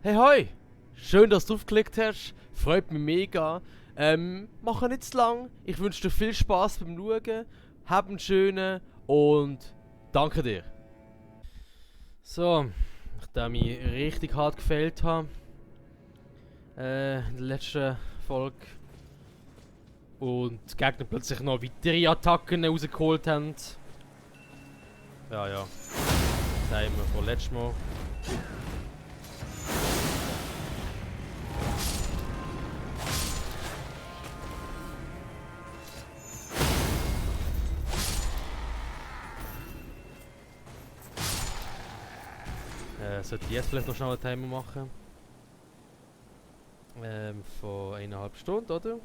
Hey hoi! Schön, dass du aufgeklickt hast. Freut mich mega. Mach nicht zu lang. Ich wünsche dir viel Spaß beim Schauen. Hab einen schönen und danke dir. So, nachdem ich richtig hart gefailt habe, in der letzten Folge und die Gegner plötzlich noch weitere Attacken rausgeholt haben. Ja. Das haben wir von letztem Mal. Sollte ich jetzt vielleicht noch schnell einen Timer machen? Von 1,5 Stunden, oder?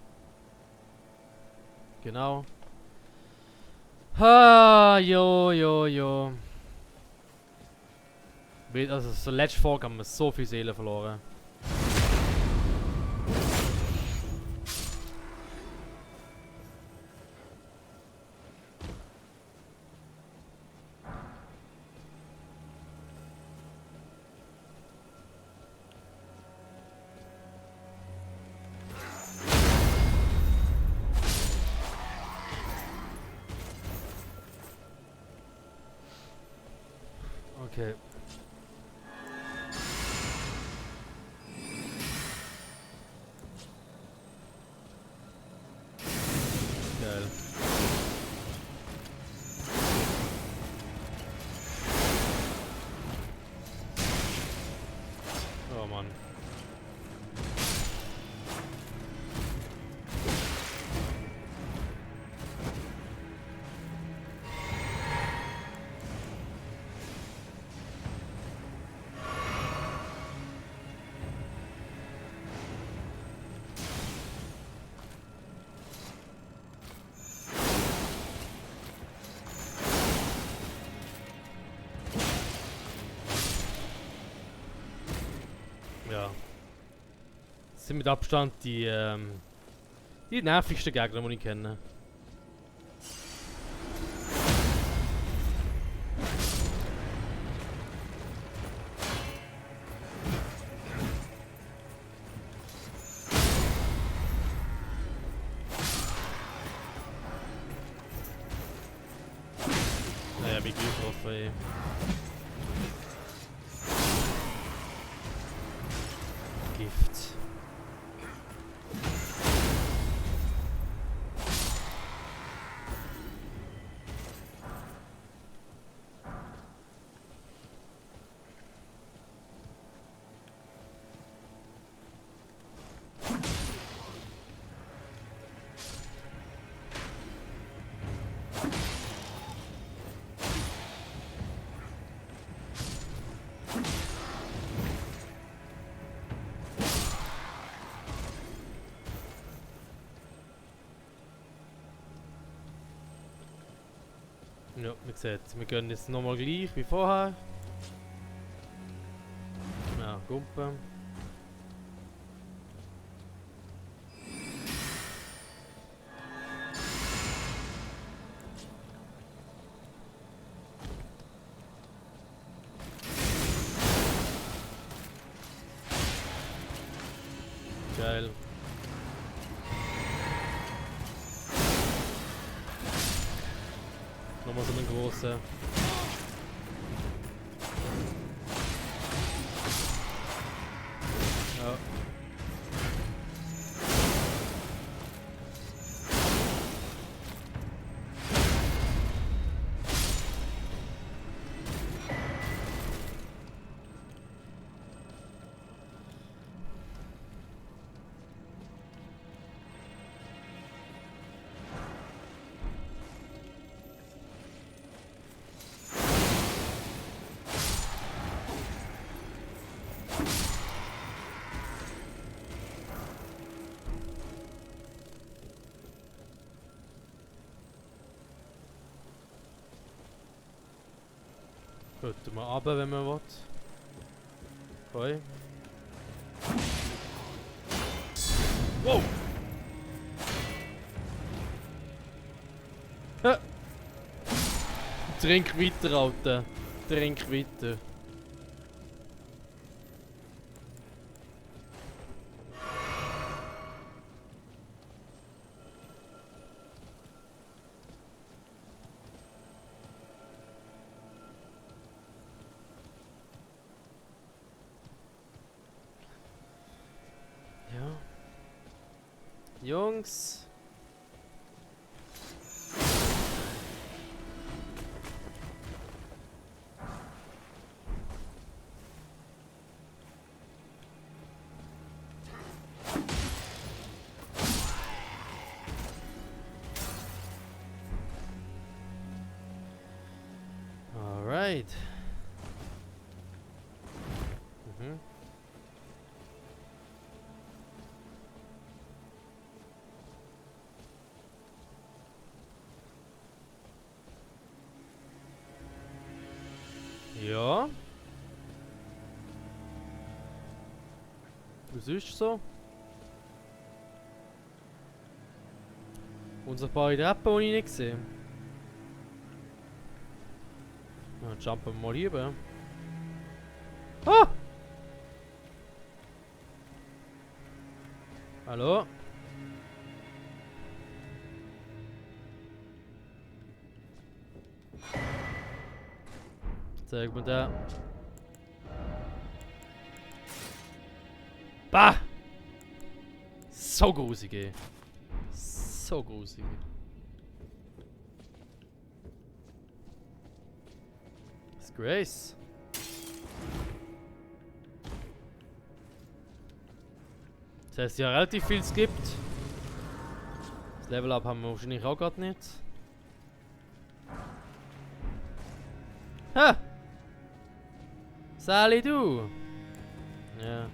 Genau. Jo. Also, so letzte Folge haben wir so viel Seelen verloren. Okay. Geil. Oh Mann. Ja. Das sind mit Abstand die nervigsten Gegner, die ich kenne. Naja, bin ich getroffen, ey. Gift. Ja, wie gesagt, wir gehen jetzt nochmal gleich wie vorher. Ja, Gumpen. Geil. Nochmal so einen großen. Ja. Gut, mal runter, wenn man will. Okay. Wow! Ha. Trink weiter, Alter. Trink weiter. Jungs. Alright. Mhm. Ja. Was ist so? Unser paar Treppen, die ich nicht gesehen. Dann jumpen wir mal rüber. Ah! Hallo? Zeig mir da. Bah! So grusig, ey. So grusig. Disgrace. Das heißt ja relativ viel skippt. Das Level Up haben wir wahrscheinlich auch gerade nicht. Ha! Sally, du! Ja.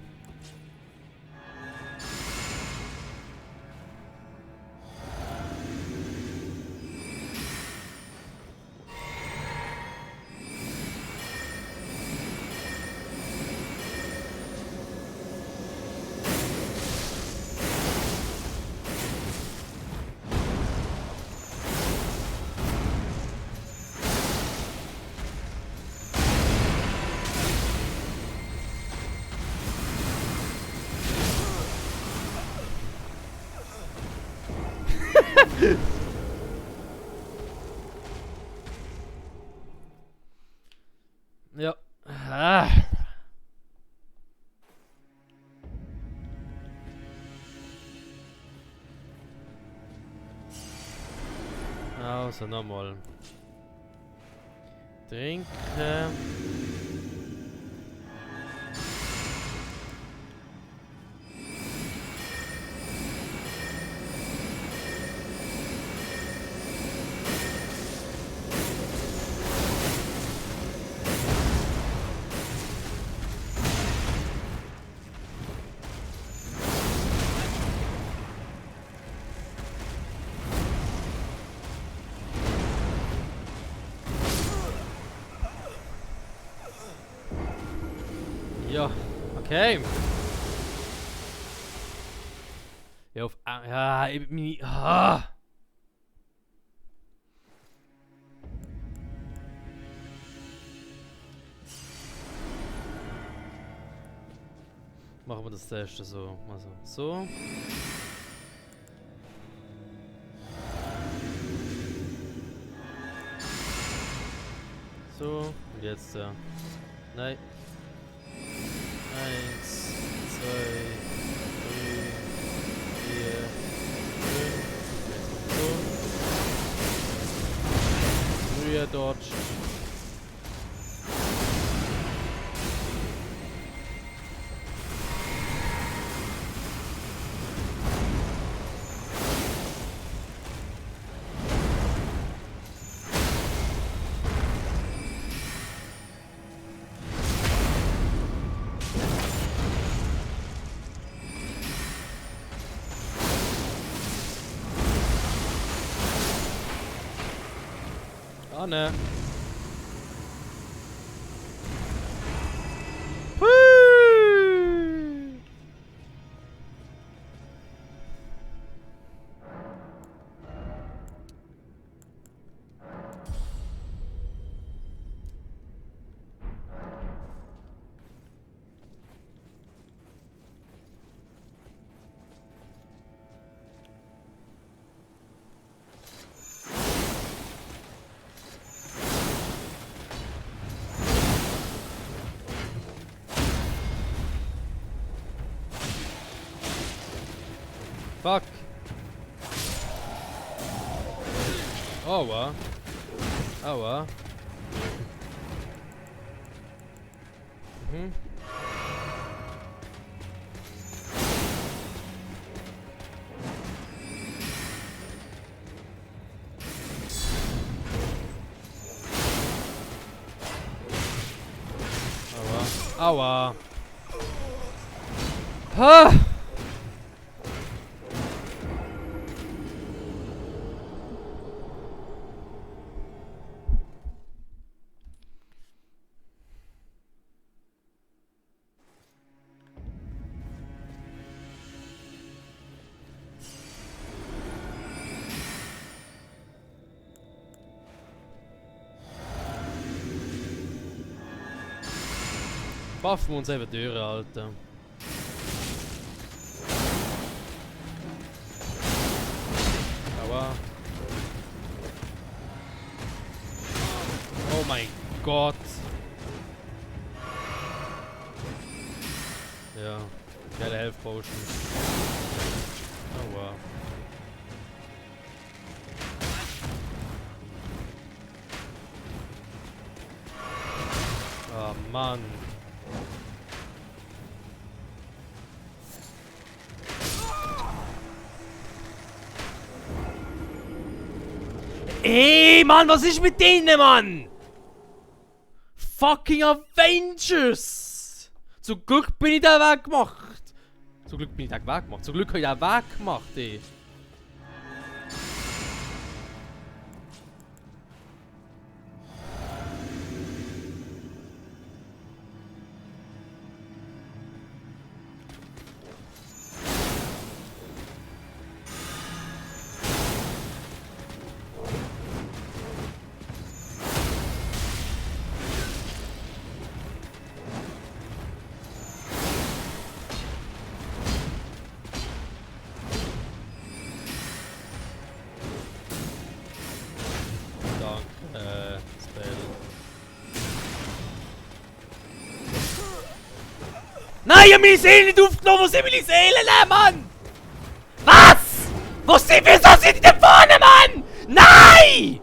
Ja. Ah. Also nochmal. Trinken. Ja, okay. Ja, auf. Ja, meine. Ah. Machen wir das erste so. Also, so. So. Und jetzt, nein. 1, 2, 3, 4, 5. So. Früher dodged. Ah, ne. Fuck. Aua. Aua. Mhm. Aua. Ha! Waffen wir uns eben durch, Alter. Aua. Oh mein Gott. Ja, geile Health Potion. Aua. Oh Mann. Ey, Mann, was ist mit denen, Mann? Fucking Avengers! Zum Glück bin ich den Weg gemacht. Zum Glück bin ich den Weg gemacht. Zum Glück habe ich den Weg gemacht, ey. Spell. Nein, ich hab meine Seele nicht aufgenommen! Wo sind meine Seelen, Mann? Was? Wo sind wir? So sind die da vorne, Mann? Nein!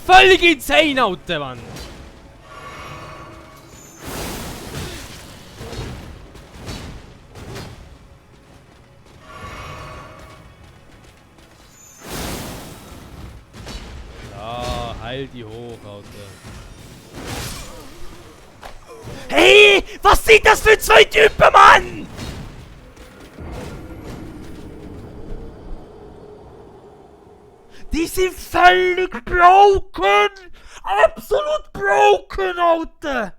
Völlig insane, Alter, Mann! Ja, heil die hoch, Alter. Hey! Was sind das für zwei Typen, Mann? Die sind völlig broken! Absolut broken, Alter!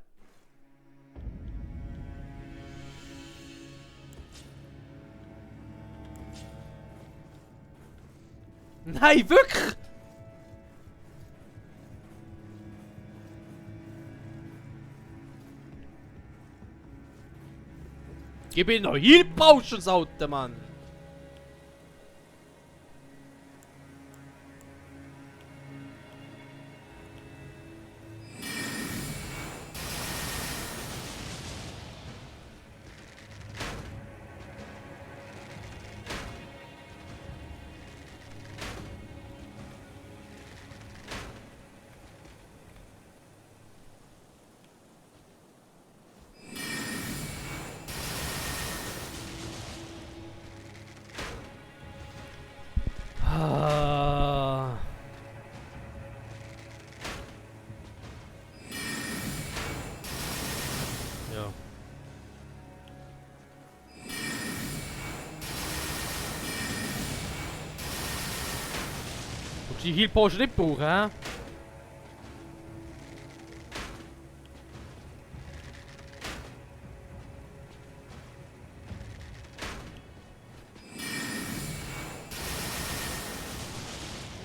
Nein, wirklich! Gib ihm noch Heal Potions, Alter, Mann! Die Heal Potion nicht brauchen, hä?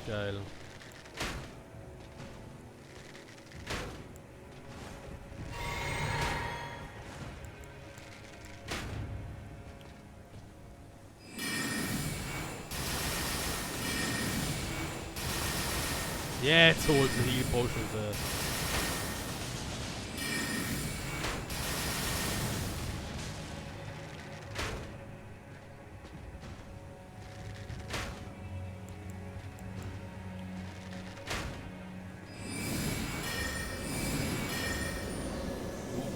Geil. Jetzt holt die Heal Potion raus.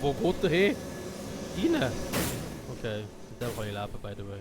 Wo geht der hin? Rein? Okay, mit dem kann ich leben, by the way.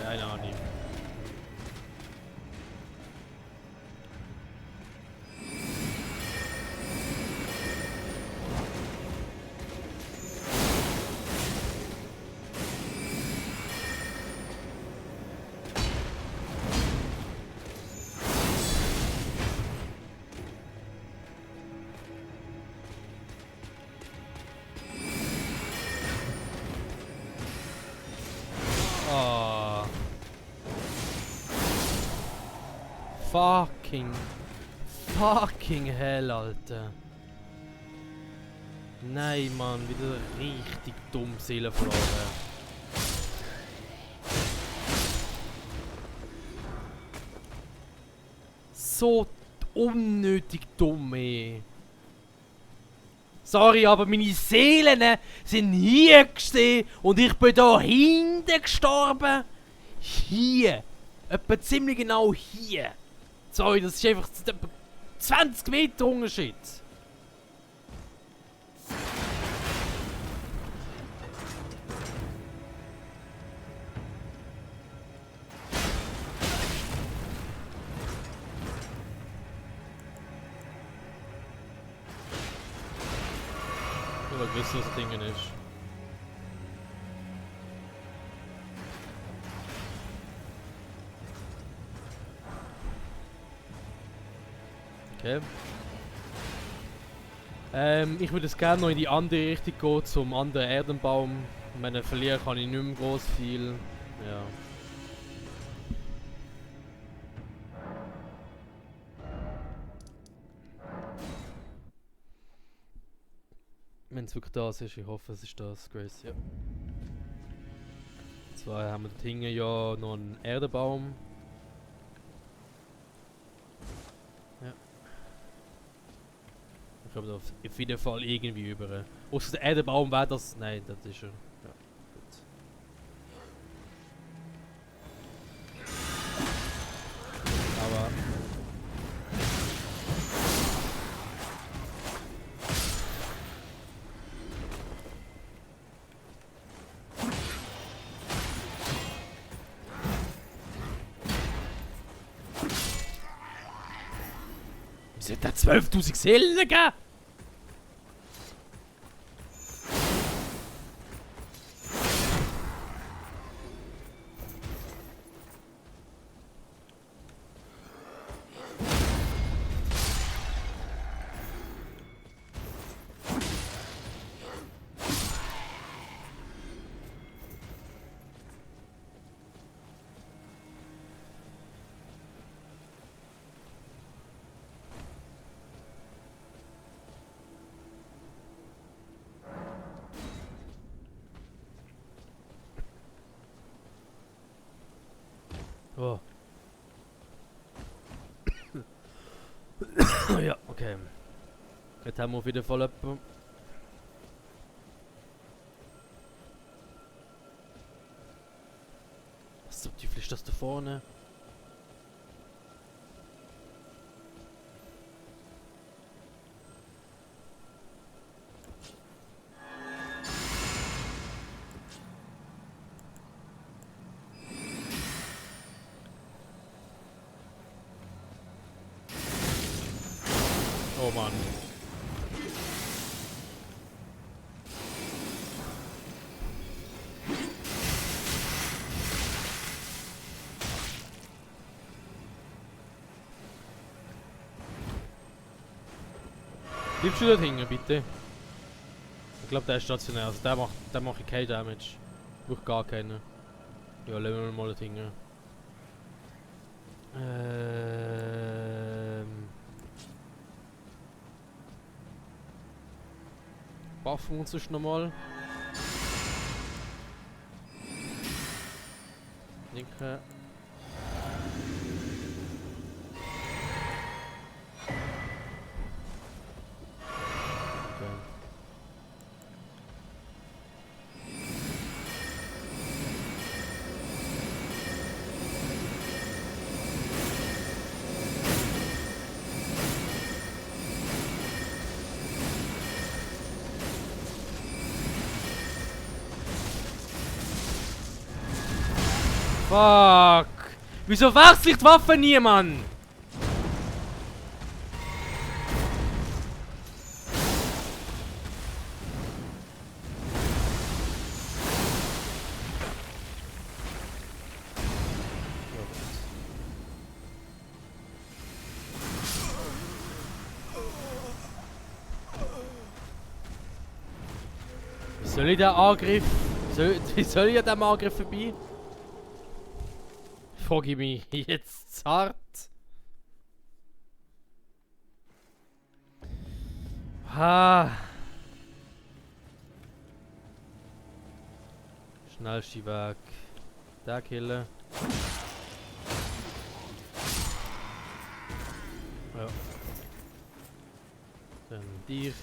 Keine Ahnung. Oh. Fucking hell, Alter. Nein, Mann, wieder richtig dumm Seele verloren. So unnötig dumm, ey. Sorry, aber meine Seelen sind hier gesehen und ich bin da hinten gestorben. Hier. Etwa ziemlich genau hier. Sorry, das ist einfach 20 Meter Unterschied. Oder wisst ihr, was das Ding ist? Okay. Ich würde jetzt gerne noch in die andere Richtung gehen, zum anderen Erdenbaum. Wenn ich verlieren kann ich nicht mehr groß viel. Ja. Wenn es wirklich das ist, ich hoffe es ist das, Grace, ja. Zwar haben wir dort hinten ja noch einen Erdenbaum. Ja. Ich komme da auf jeden Fall irgendwie über. Außer der Erdenbaum wäre das. Nein, das ist er. Ja, gut. Aber. Wieso hat der 12.000 Seelen gegeben? Oh. Ja, okay. Jetzt haben wir auf jeden Fall jemanden. Was zum Teufel ist das da vorne? Mann. Bleibst du dort hinten, bitte? Ich glaube, der ist stationär. Also der macht keinen Damage. Braucht gar keinen. Ja, lassen wir mal dort hinten. Buffen wir uns sonst nochmal. Linke. Fuck! Wieso wechselt die Waffe nie, Mann? Wie soll ich den Angriff... Wie soll ich an diesem Angriff vorbei? Frage ich mich jetzt zart. Ha. Schnellste Weg. Den killen. Ja. Dann dich.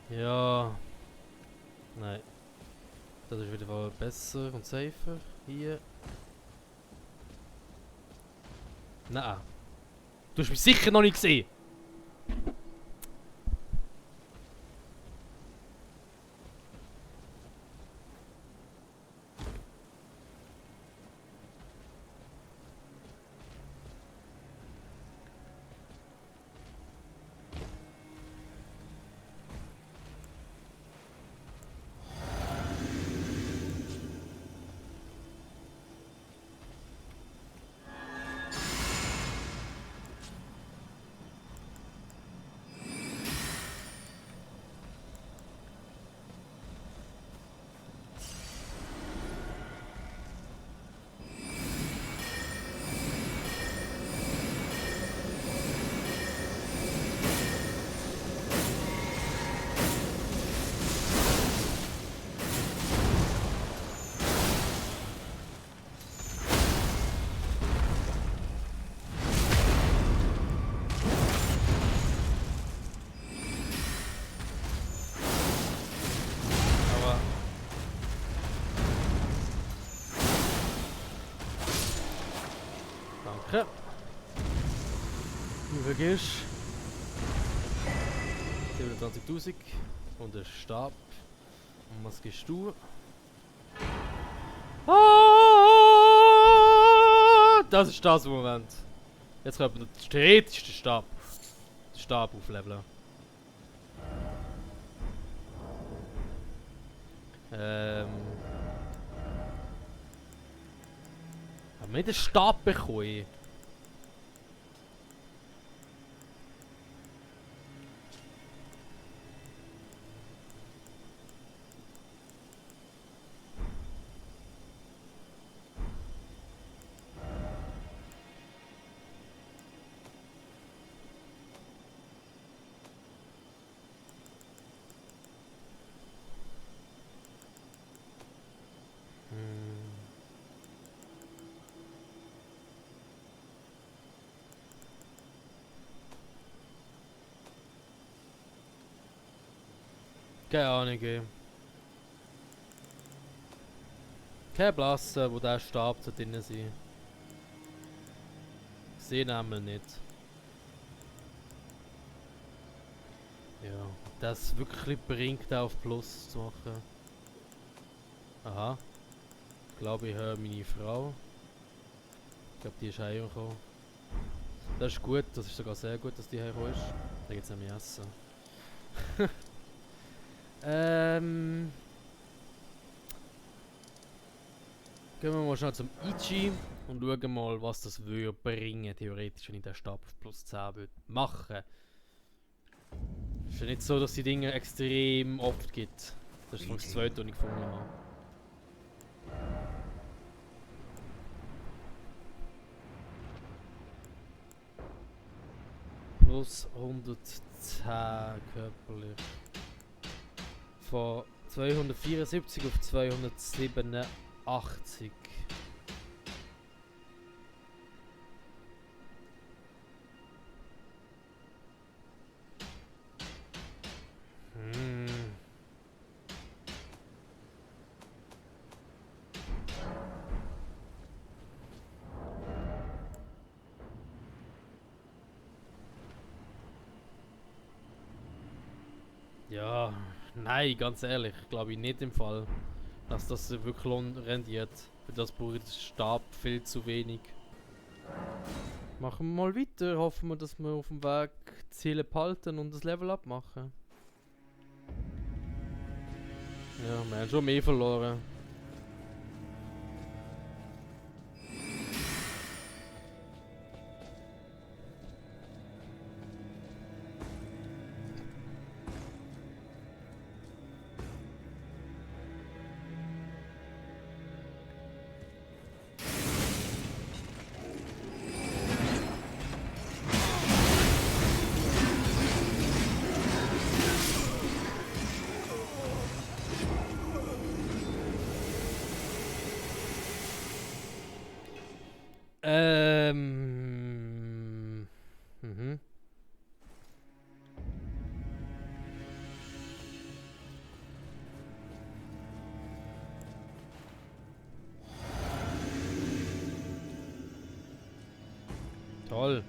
Ja. Nein. Das ist wieder mal besser und safer. Hier. Nein. Du hast mich sicher noch nicht gesehen. Danke. Wie viel gehst du? 27.000 und der Stab. Und was gibst du? Ah, das ist das Moment. Jetzt könnte man theoretisch den Stab aufleveln. Haben wir nicht den Stab bekommen? Keine Ahnung. Keine Blasse, wo der Stab da drinnen sein. sehe nämlich nicht. Ja, das wirklich bringt auf Plus zu machen. Aha. Ich glaube, ich höre meine Frau. Ich glaube, die ist heimgekommen. Das ist gut, das ist sogar sehr gut, dass die hergekommen ist. Da gibt es nämlich Essen. Gehen wir mal schnell zum Ichi und schauen mal, was das würde bringen, theoretisch, wenn ich den Stab auf plus 10 würde machen. Es ist ja nicht so, dass die Dinge extrem oft gibt. Das ist das zweite, was ich gefunden habe. Plus 110 körperlich. Von 274 auf 287. Ja, nein, ganz ehrlich, glaube ich nicht im Fall, dass das wirklich rendiert. Für das brauche ich den Stab viel zu wenig. Machen wir mal weiter, hoffen wir, dass wir auf dem Weg Ziele behalten und das Level abmachen. Ja, wir haben schon mehr verloren. Mhm. Toll.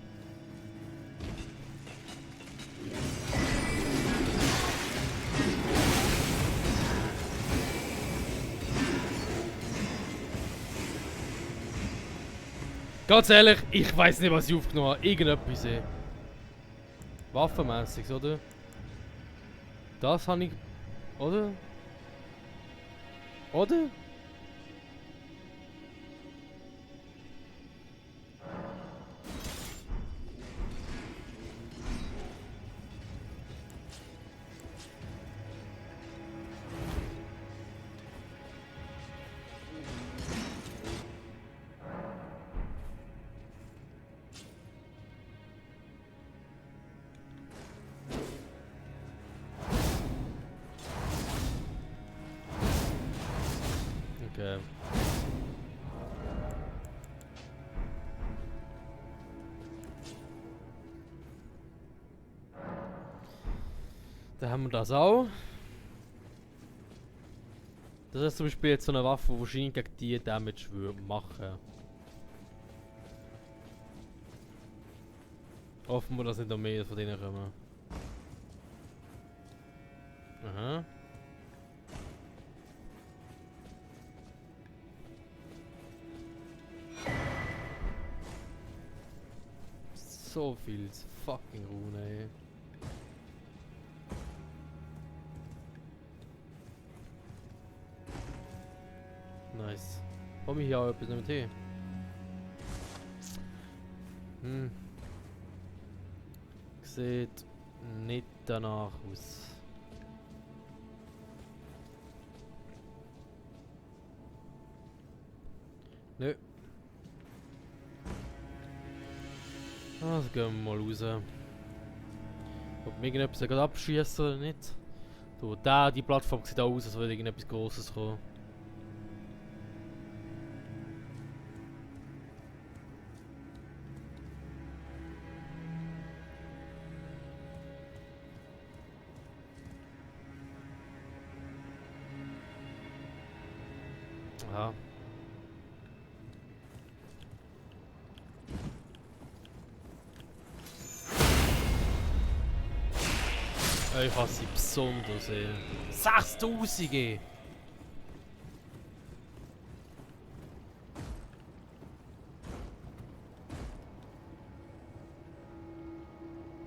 Ganz ehrlich, ich weiß nicht, was ich aufgenommen habe. Irgendetwas. Waffenmäßig, oder? Das habe ich. Oder? Oder? Okay. Da haben wir das auch. Das ist zum Beispiel jetzt so eine Waffe, die wahrscheinlich gegen die Damage würde machen. Hoffen wir, dass nicht noch mehr von denen kommen. Aha. So viel fucking Rune, ey. Nice. Komm ich hier auch etwas mit hin? Sieht nicht danach aus. Nö. Also gehen wir mal raus. Ob wir irgendetwas gerade abschießen oder nicht. Du, die Plattform sieht auch aus, als würde irgendetwas Grosses kommen. Aha. Ich habe sie besonders, ey. 6000, ey.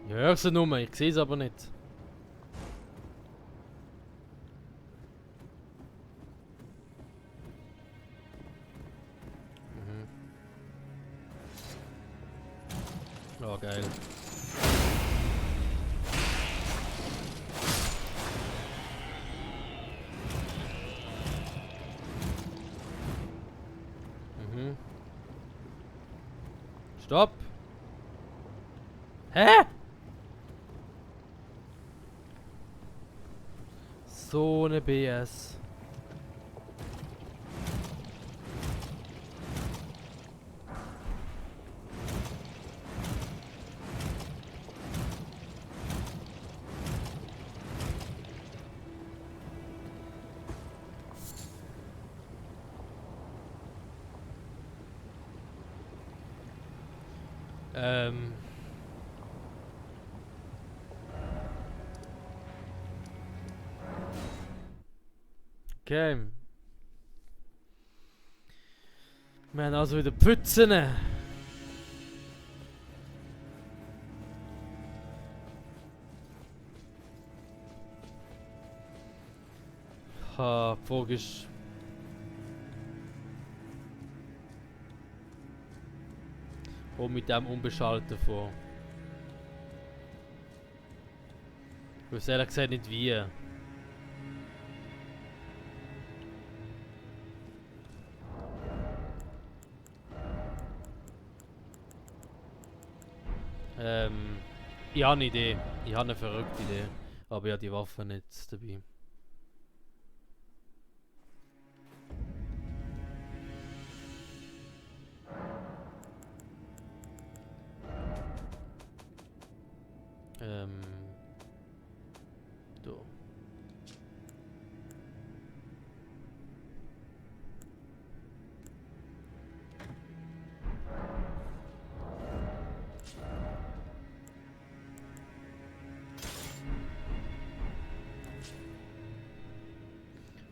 Ich höre sie nur, ich sehe sie aber nicht. Oh, geil. Stopp! Hä? So eine BS. Okay. Wir haben also wieder Pfützen. Ha, die Frage ist... Und mit dem unbeschalten vor. Ich weiß ehrlich gesagt nicht wie. Ich habe eine Idee. Ich habe eine verrückte Idee. Aber ich habe die Waffe nicht dabei. Da.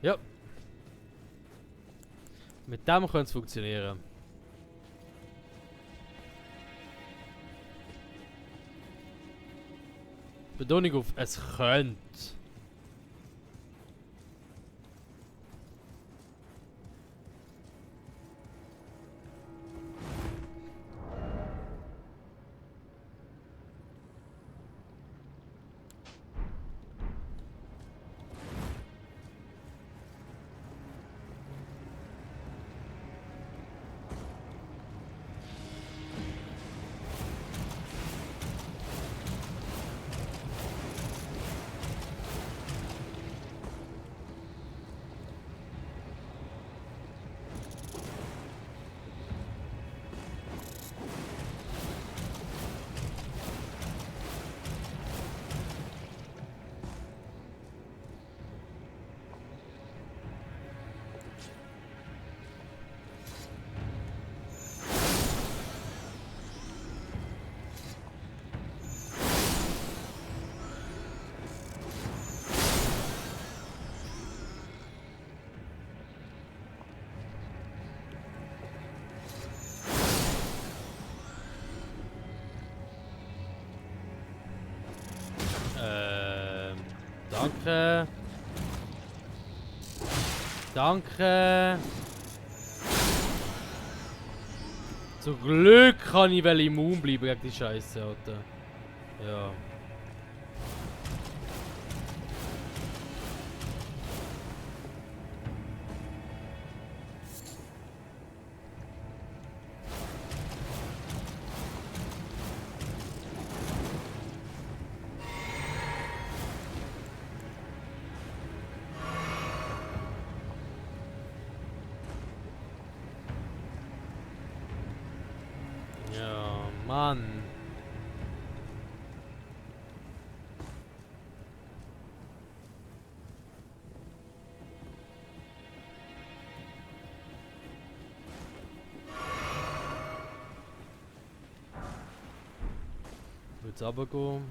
Ja. Mit dem könnte es funktionieren. Betonung auf es könnte. Danke. Danke. Zum Glück kann ich wel immun bleiben gegen die Scheiße, Alter. Ja. Ja, Mann. Jetzt aber gehen.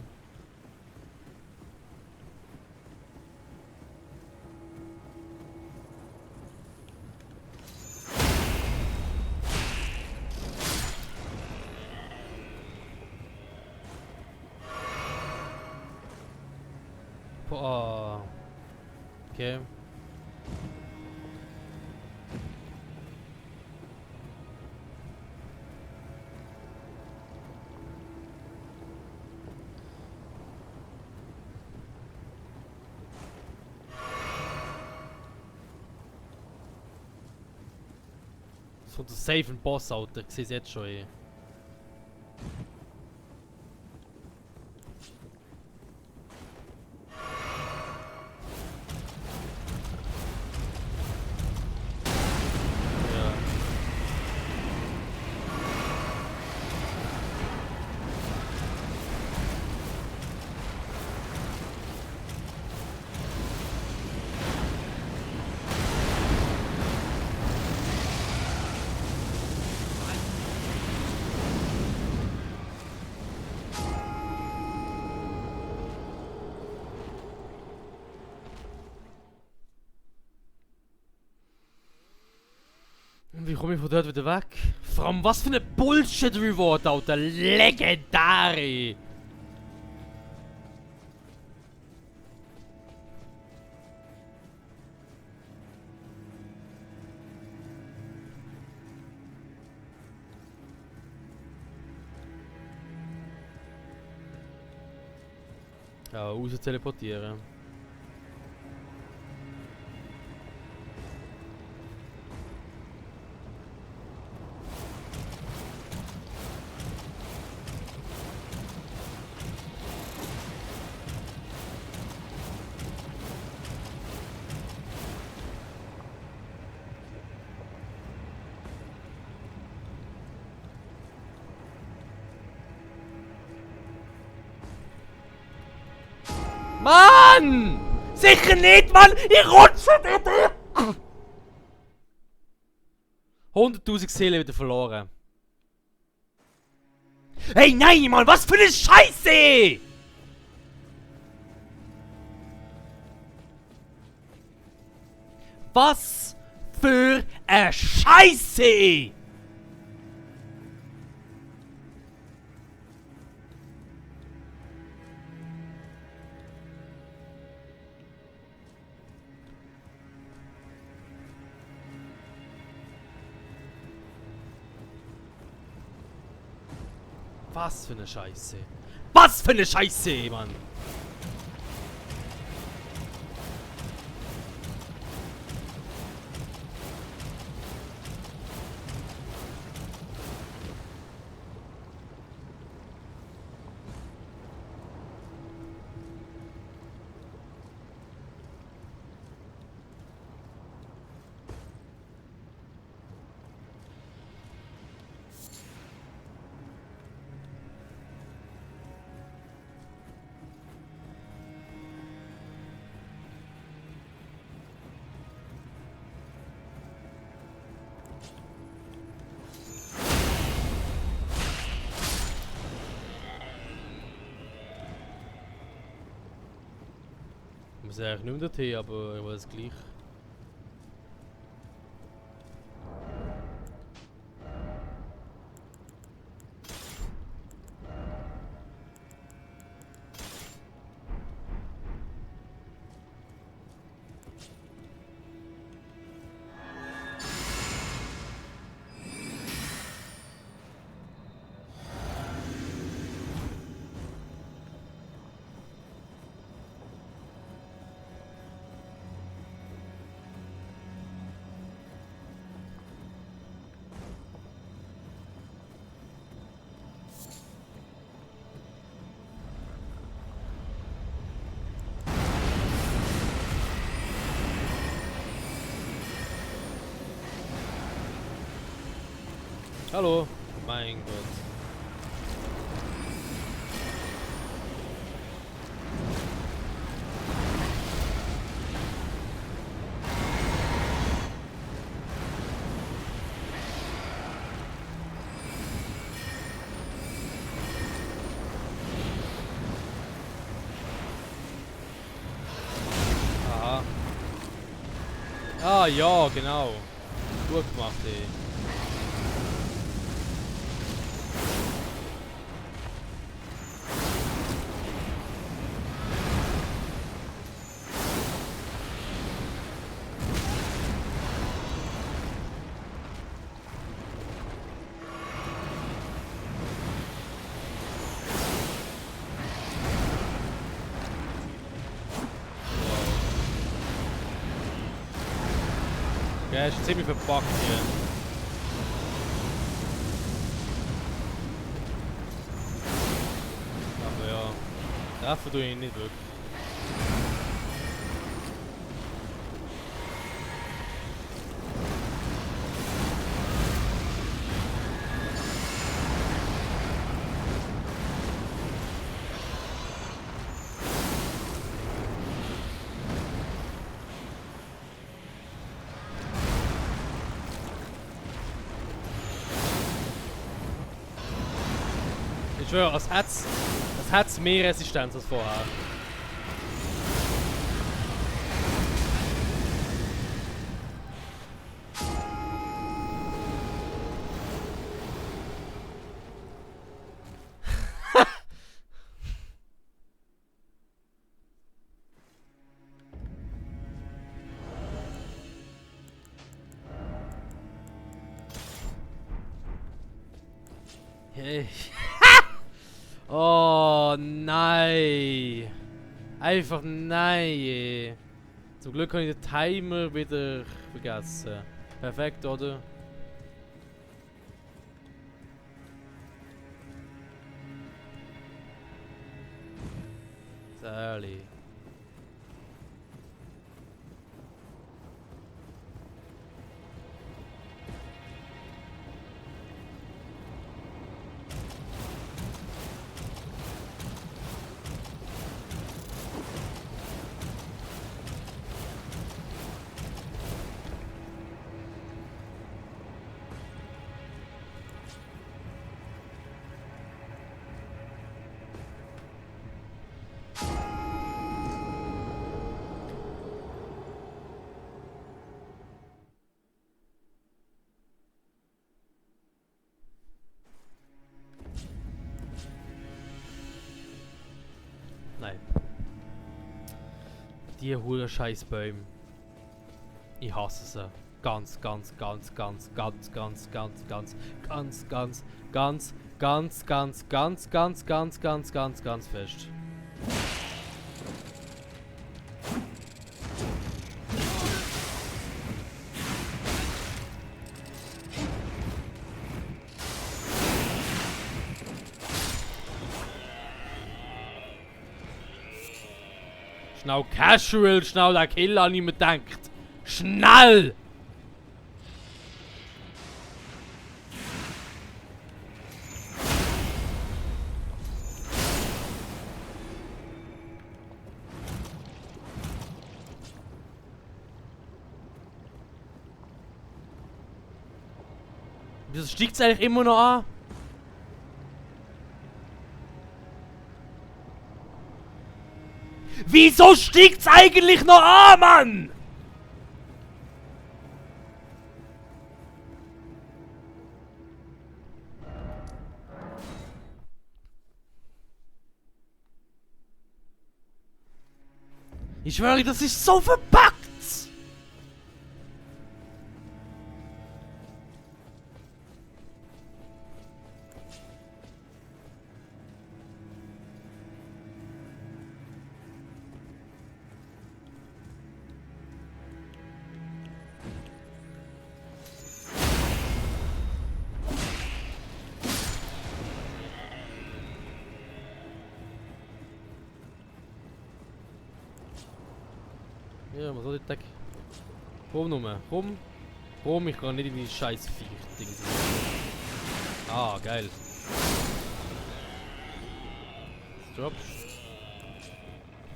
Boah. Okay. So ein safe ein Boss, Alter. Ich sehe es jetzt schon, ey. Ja. Und wie komme ich von dort wieder weg? Vor allem, was für eine Bullshit-Reward, Alter. Legendary. Ja, raus teleportieren. Mann! Sicher nicht, Mann! Ich rutsche nicht! 100.000 Seelen wieder verloren. Hey, nein, Mann! Was für eine Scheiße! Was für eine Scheiße! Was für eine Scheiße. Was für eine Scheiße, Mann. Ich muss eigentlich nicht mehr dorthin, aber ich weiß gleich. Hallo. Mein Gott. Aha. Ah ja, genau. Gut gemacht, ey. Der ist ziemlich verpackt hier. Aber ja, treffen tue ich ihn nicht wirklich. Ich schwöre, als hätte mehr Resistenz als vorher. Hey. Oh nein! Einfach nein! Zum Glück habe ich den Timer wieder vergessen. Perfekt, oder? Sally. Nein. Die hohen Scheißbäume. Ich hasse sie. Ganz fest. Schnell casual, schnell den Kill an ihm denkt. Schnell! Wieso steigt es eigentlich immer noch an? Wieso steigt's eigentlich noch an, Mann? Ich schwöre, das ist so verpackt! Ja, was soll ich denken? Komm nur, komm. Komm, ich kann nicht in die scheiß Viech-Ding. Ah, geil. Drops.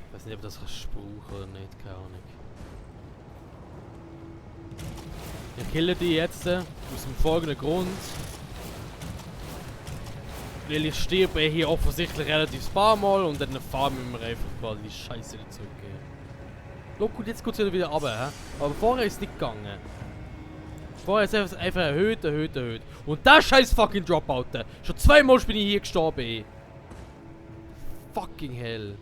Ich weiß nicht, ob das brauchen oder nicht, keine Ahnung. Ich kille die jetzt aus dem folgenden Grund. Weil ich sterbe hier offensichtlich relativ ein paar Mal und dann farmen wir einfach mal die Scheiße zurückgehen. Look, gut, jetzt geht es wieder runter, aber vorher ist es nicht gegangen. Vorher ist es einfach erhöht. Und das scheiß fucking Dropout. Schon zweimal bin ich hier gestorben, ey. Fucking hell.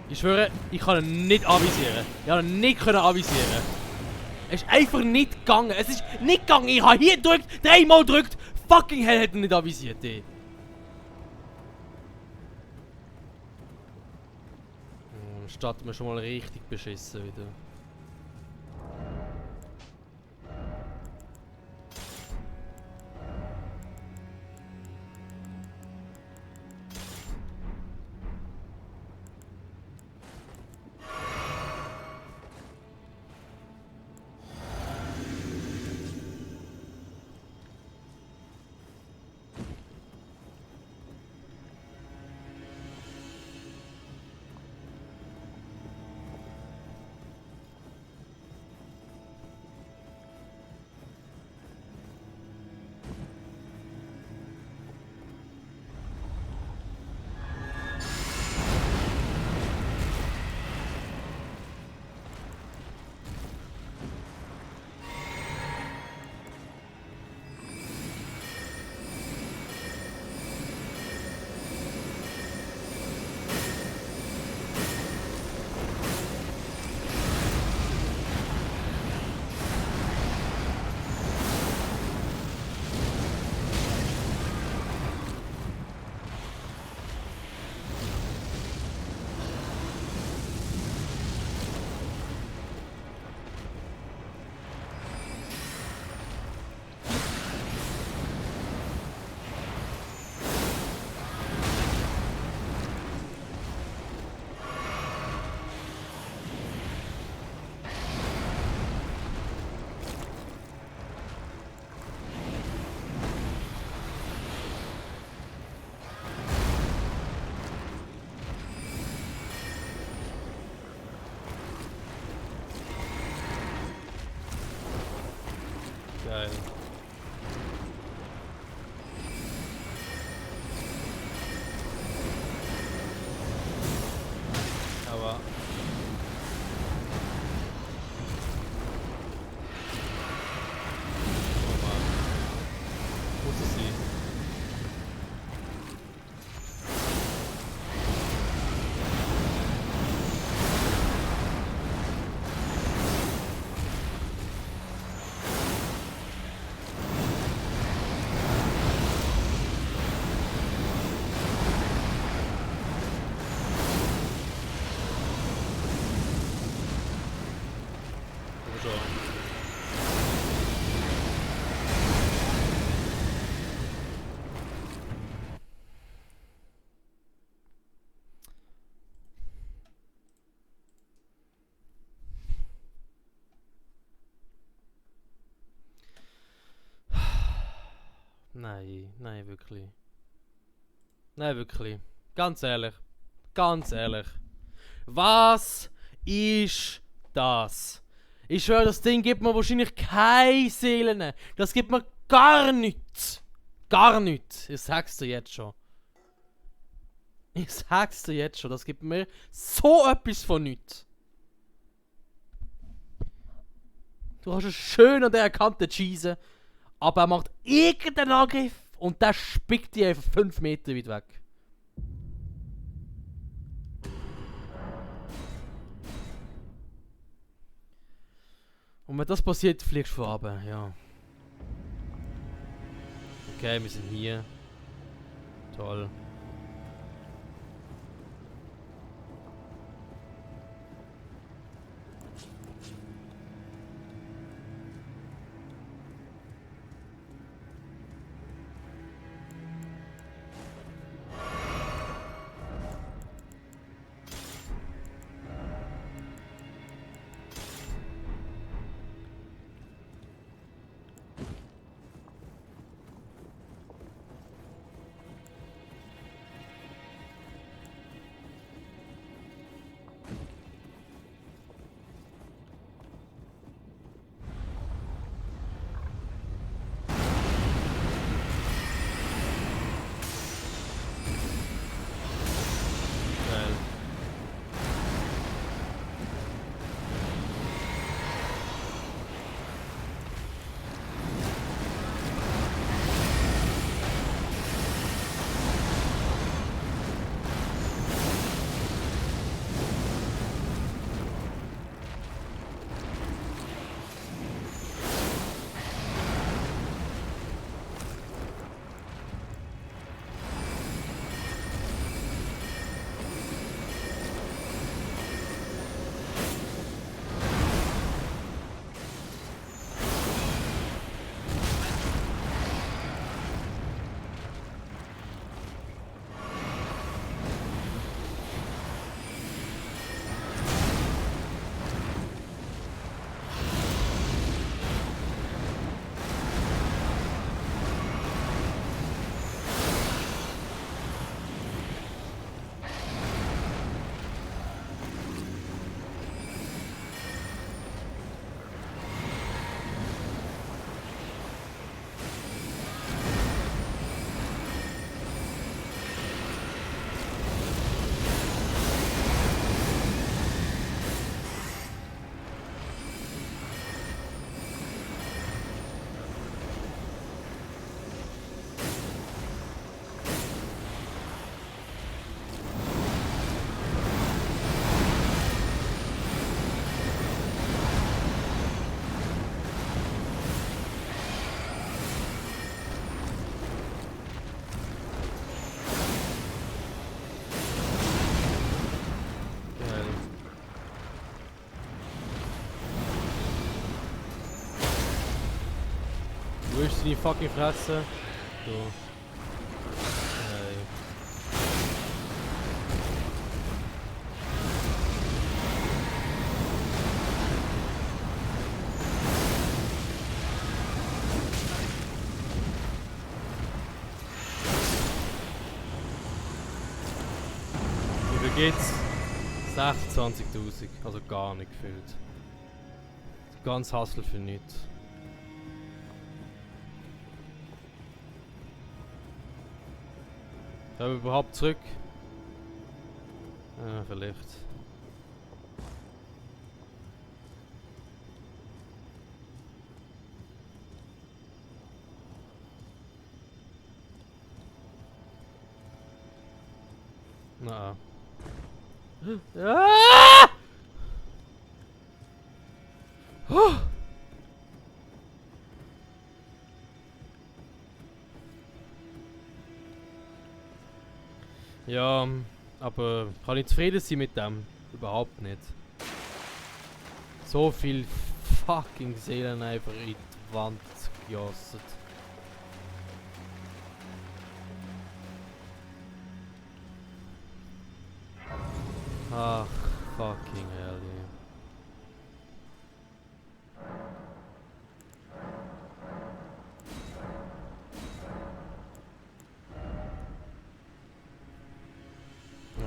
Ich schwöre, ich kann ihn nicht avisieren. Ich kann ihn nicht avisieren. Es ist einfach nicht gegangen. Es ist nicht gegangen. Ich habe hier gedrückt, 3-mal gedrückt. Fucking hell hat er nicht avisiert, ey. Starten wir schon mal richtig beschissen wieder. Geil. Aber... Oh Mann. Wo ist sie? Komm schon. Nein, nein, wirklich. Nein, wirklich. Ganz ehrlich. Ganz ehrlich. Was ist das? Ich schwöre, das Ding gibt mir wahrscheinlich keine Seelen. Das gibt mir gar nichts. Gar nichts. Ich sag's dir jetzt schon. Ich sag's dir jetzt schon. Das gibt mir so etwas von nichts. Du hast es schön an der Kante cheesen, aber er macht irgendeinen Angriff und der spickt dich einfach 5 Meter weit weg. Und wenn das passiert, fliegst du von runter, ja. Okay, wir sind hier. Toll. ist deine fucking Fresse? So. Hey. Wie viel geht's? 26.000, also gar nicht gefühlt. Ganz Hassel für nichts. Kommen wir überhaupt zurück? Ja, vielleicht. Na. Ah! Oh! Ja, aber kann ich zufrieden sein mit dem? Überhaupt nicht. So viel fucking Seelen einfach in die Wand gejosset. Ach, fucking hell, yeah.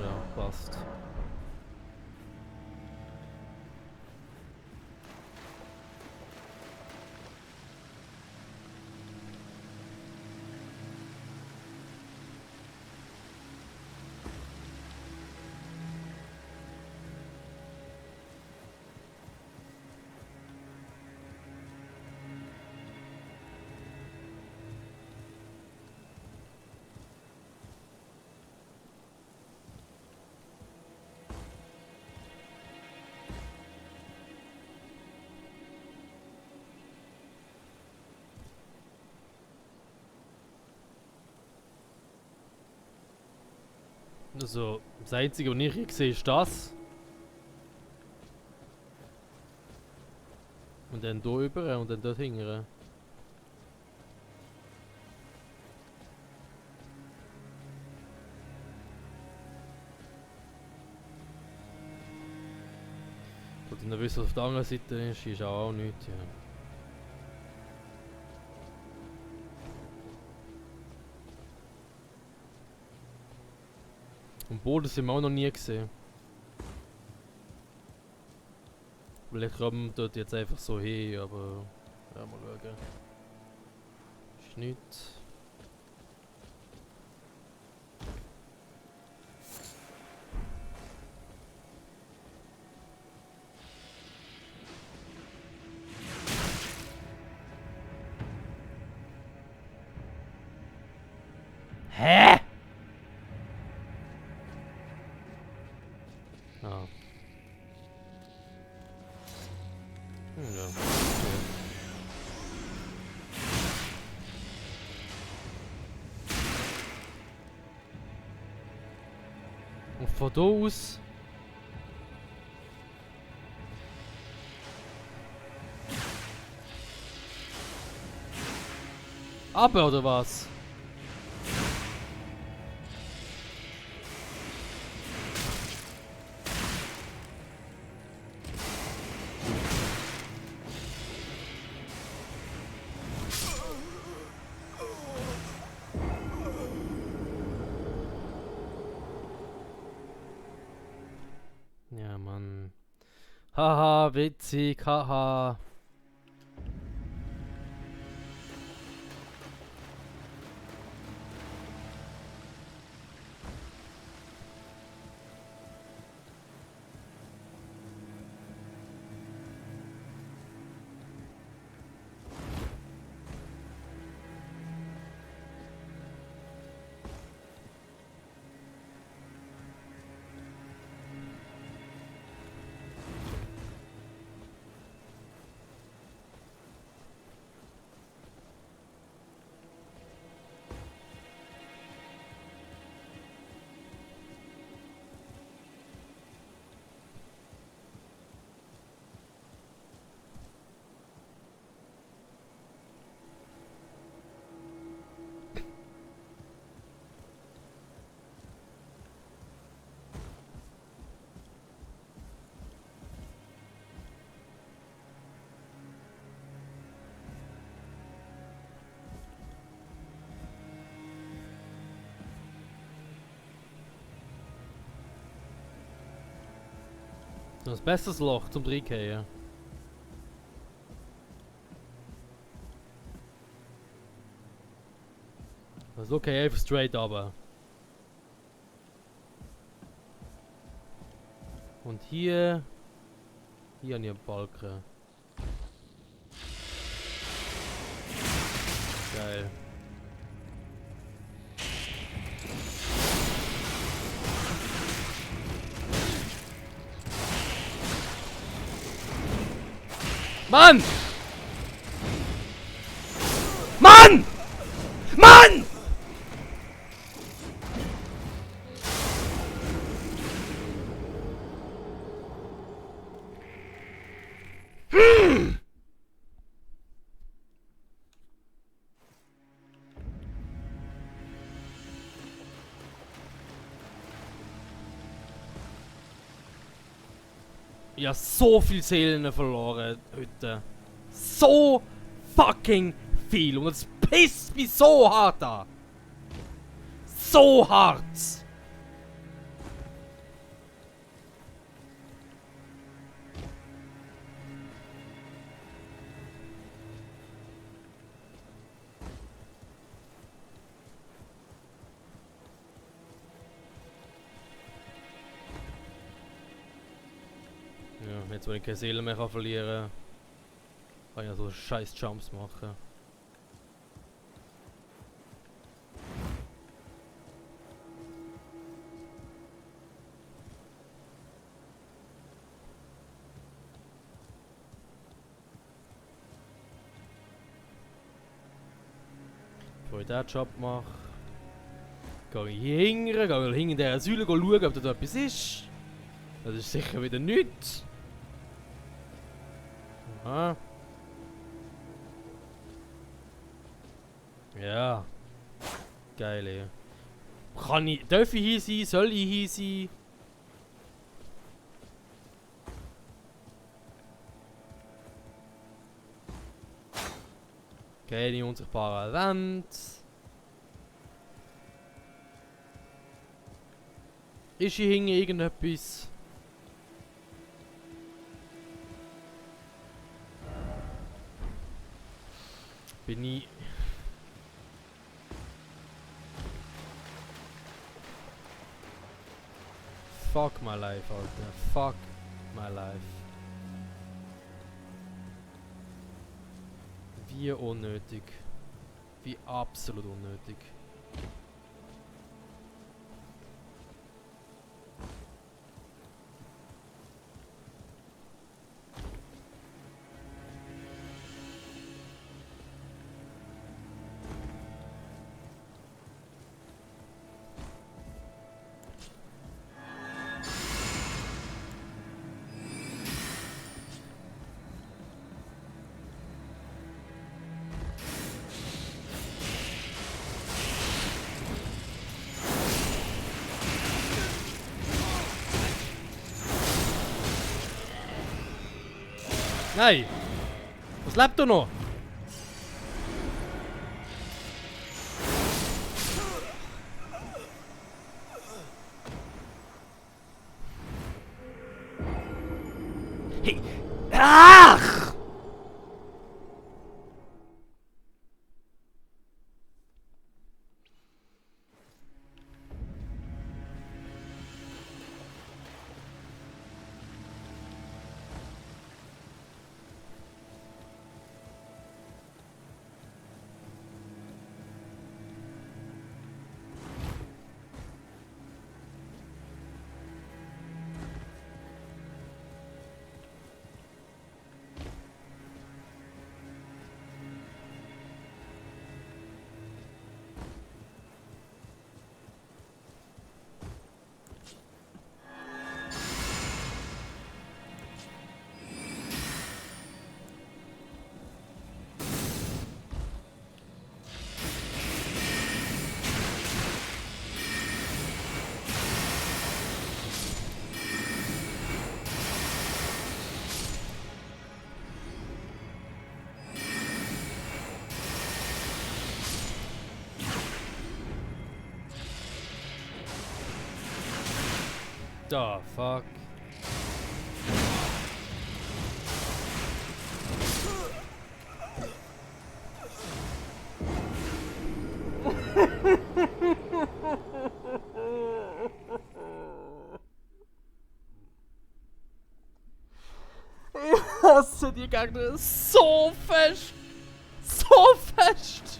Ja, passt. Also, das Einzige, was ich hier sehe, ist das. Und dann hier rüber und dann dort hinten. Und dann wissen, was auf der anderen Seite ist auch nichts, ja. Und Boden sind wir auch noch nie gesehen. Vielleicht kommen wir dort jetzt einfach so hin, aber ja, mal schauen. Ist nichts. Hä? Ah. Ja. Okay. Und von da aus. Aber oder was? Ja, Mann. Haha, witzig, haha. Ein besseres Loch zum Reingehen. Also okay, einfach straight runter. Und hier... Hier habe ich einen Balken. Geil. Mann! Mann! Mann! Ich habe so viel Seelen verloren heute. So fucking viel. Und es pisst mich so hart an. So hart. Ja, jetzt, wo ich keine Seele mehr verlieren kann ich ja so scheiß Jumps machen. Bevor ich diesen Job mache, gehe ich hier hinten, gehe hinter dieser Säule schauen, ob da etwas ist. Das ist sicher wieder nichts. Aha. Ja. Geil, ey. Darf ich hier sein? Soll ich hier sein? Okay, die unsichtbare Wand. Ist hier hinten irgendetwas? Bin ich... Fuck my life, Alter. Fuck my life. Wie unnötig. Wie absolut unnötig. Nein! Was lebt da noch? Hey! Ach! The fuck? hasse die Gegner so fest. So fest.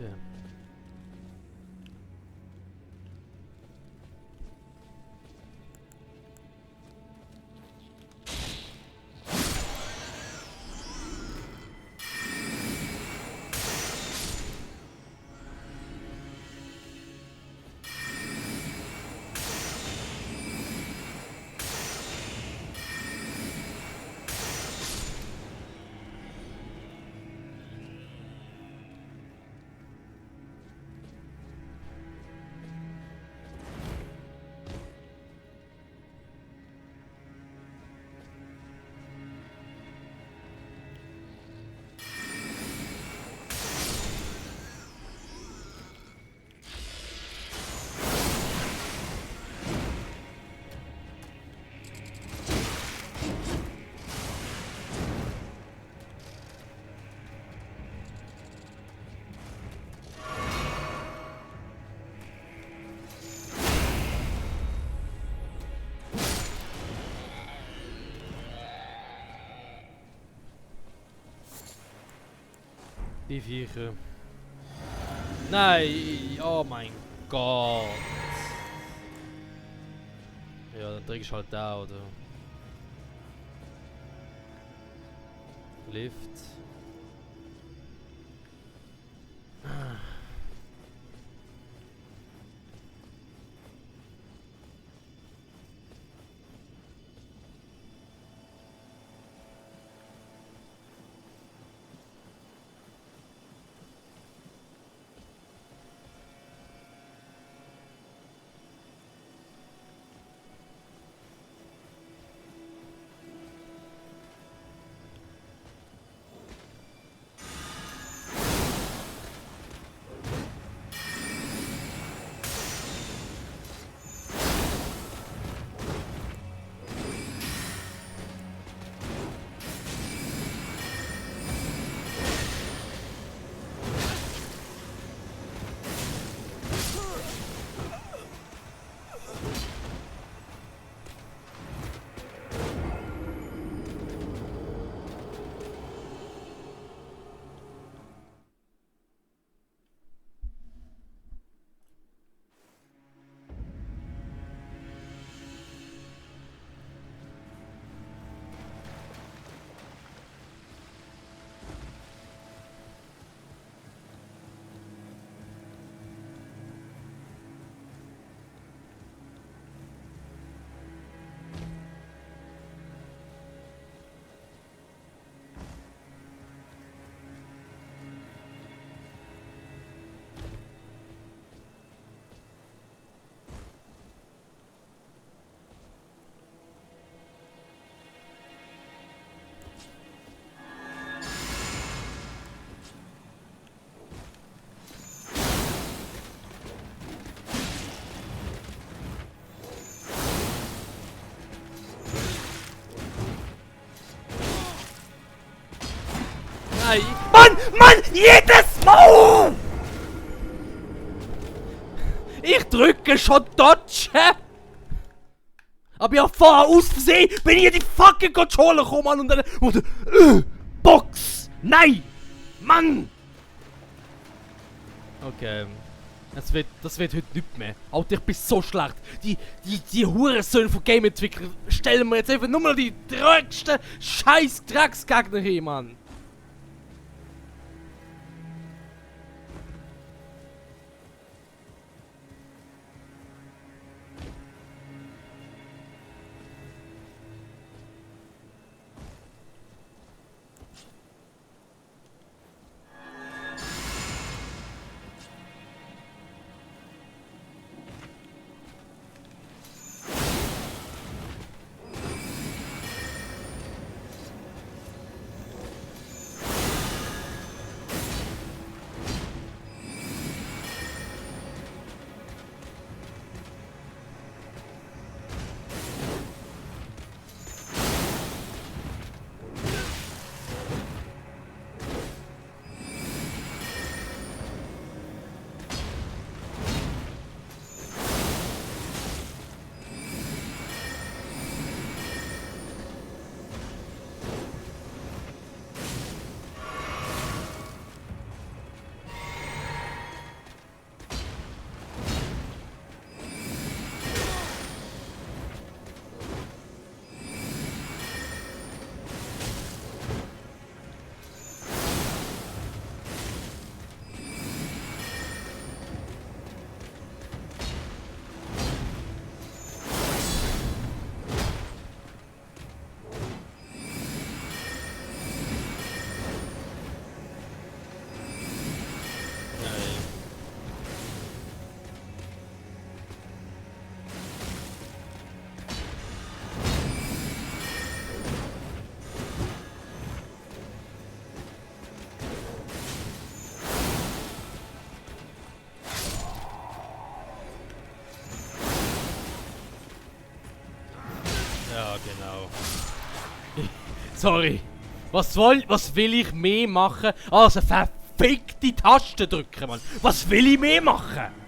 Okay. Die Viecher. Nein, oh mein Gott. Ja, dann drückst du halt da, oder? Lift. Nein! Mann! Mann! Jedes Mal! Ich drücke schon Dodge! Aber ja, vorher aus Versehen bin ich in die fucking Controller gekommen, Mann, und dann... Box! Nein! Mann! Okay. Das wird heute nicht mehr. Alter, ich bin so schlecht. Die Hurensöhne von Game-Entwicklern stellen mir jetzt einfach nur noch die drücksten scheiß Drecksgegner hin, Mann. Ja, genau. Sorry. Was will ich mehr machen, als eine verfickte Taste drücken, Mann? Was will ich mehr machen?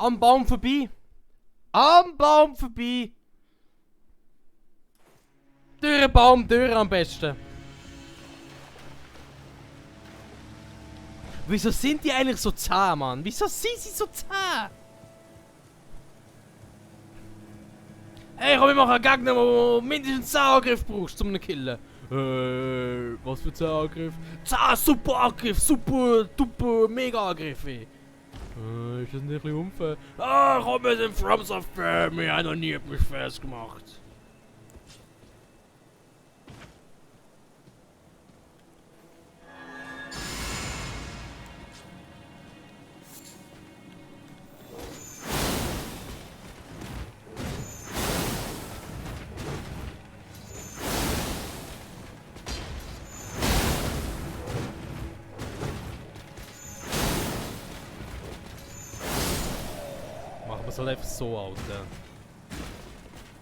Am Baum vorbei. Am Baum vorbei. Durch den Baum durch am besten. Wieso sind die eigentlich so zäh, Mann? Wieso sind sie so zäh? Hey, komm, wir machen einen Gegner, der mindestens 10 Angriff brauchst, um ihn zu killen. Was für 10 Angriff? 10 super Angriff, super, duper, mega Angriff, ey. Ist das nicht ein bisschen unfair? Ah, komm, wir sind From Software. Wir haben noch nie etwas Faires gemacht. Machen wir es halt einfach so, Alter.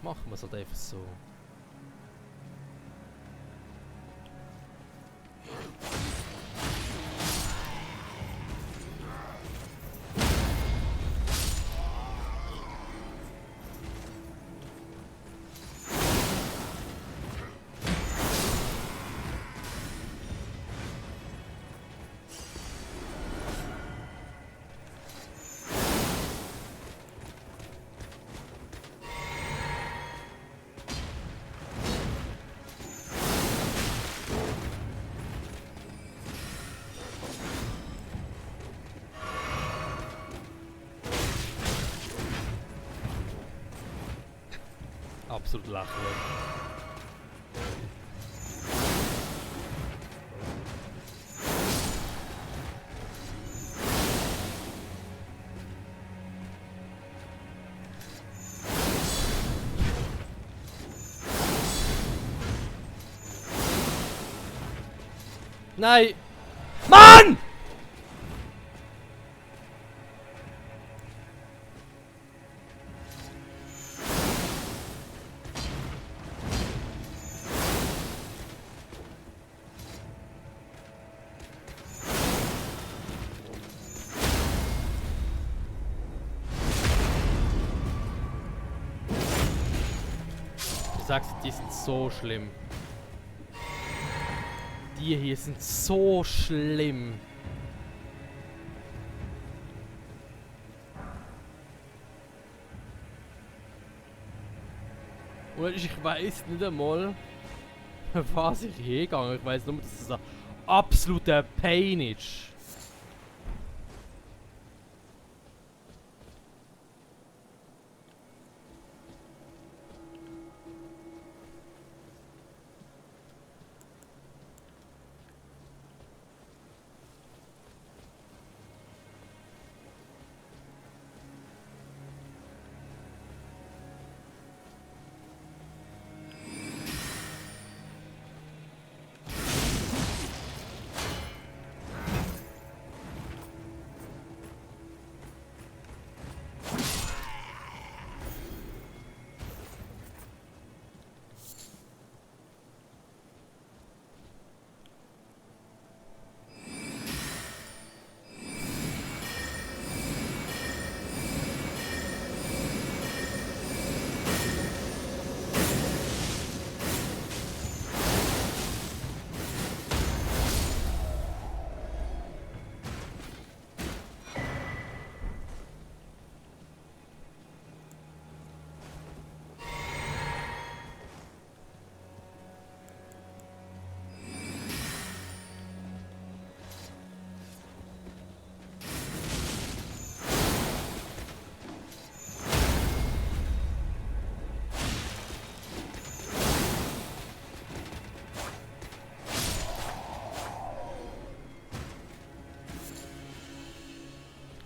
Machen wir es halt einfach so. Absolut lächerlich. Nein! Mann! Ich sag's dir, die sind so schlimm. Die hier sind so schlimm. Und ich weiß nicht einmal, was ich hingegangen. Ich weiß nur, dass es ein absoluter Pain ist.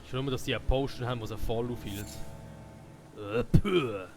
Ich will nur, dass die eine Potion haben, die sie voll aufhielt. Puh.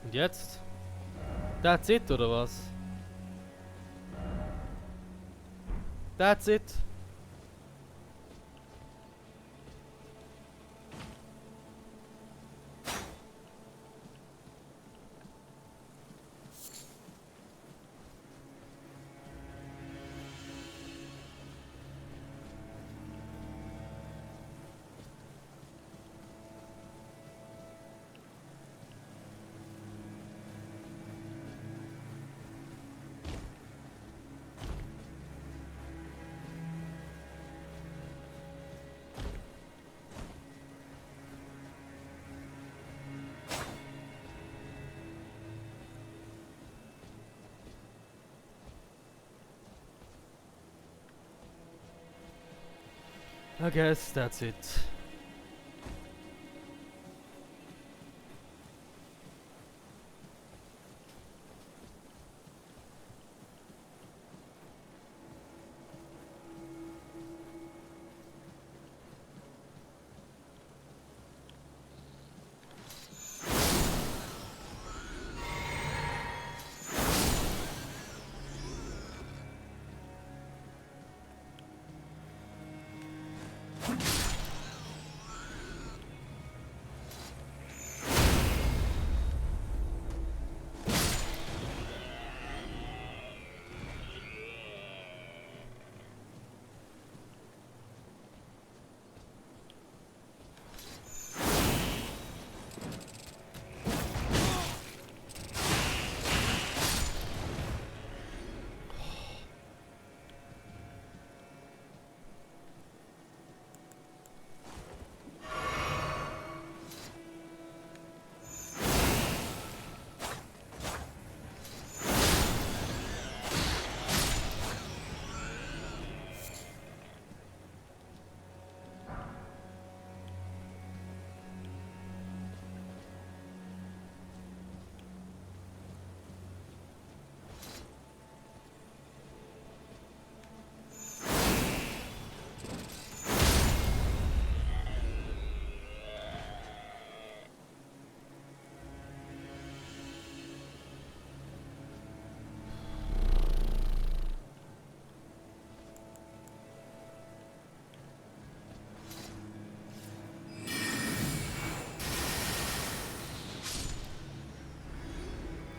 Und jetzt? That's it, oder was? That's it. I guess that's it.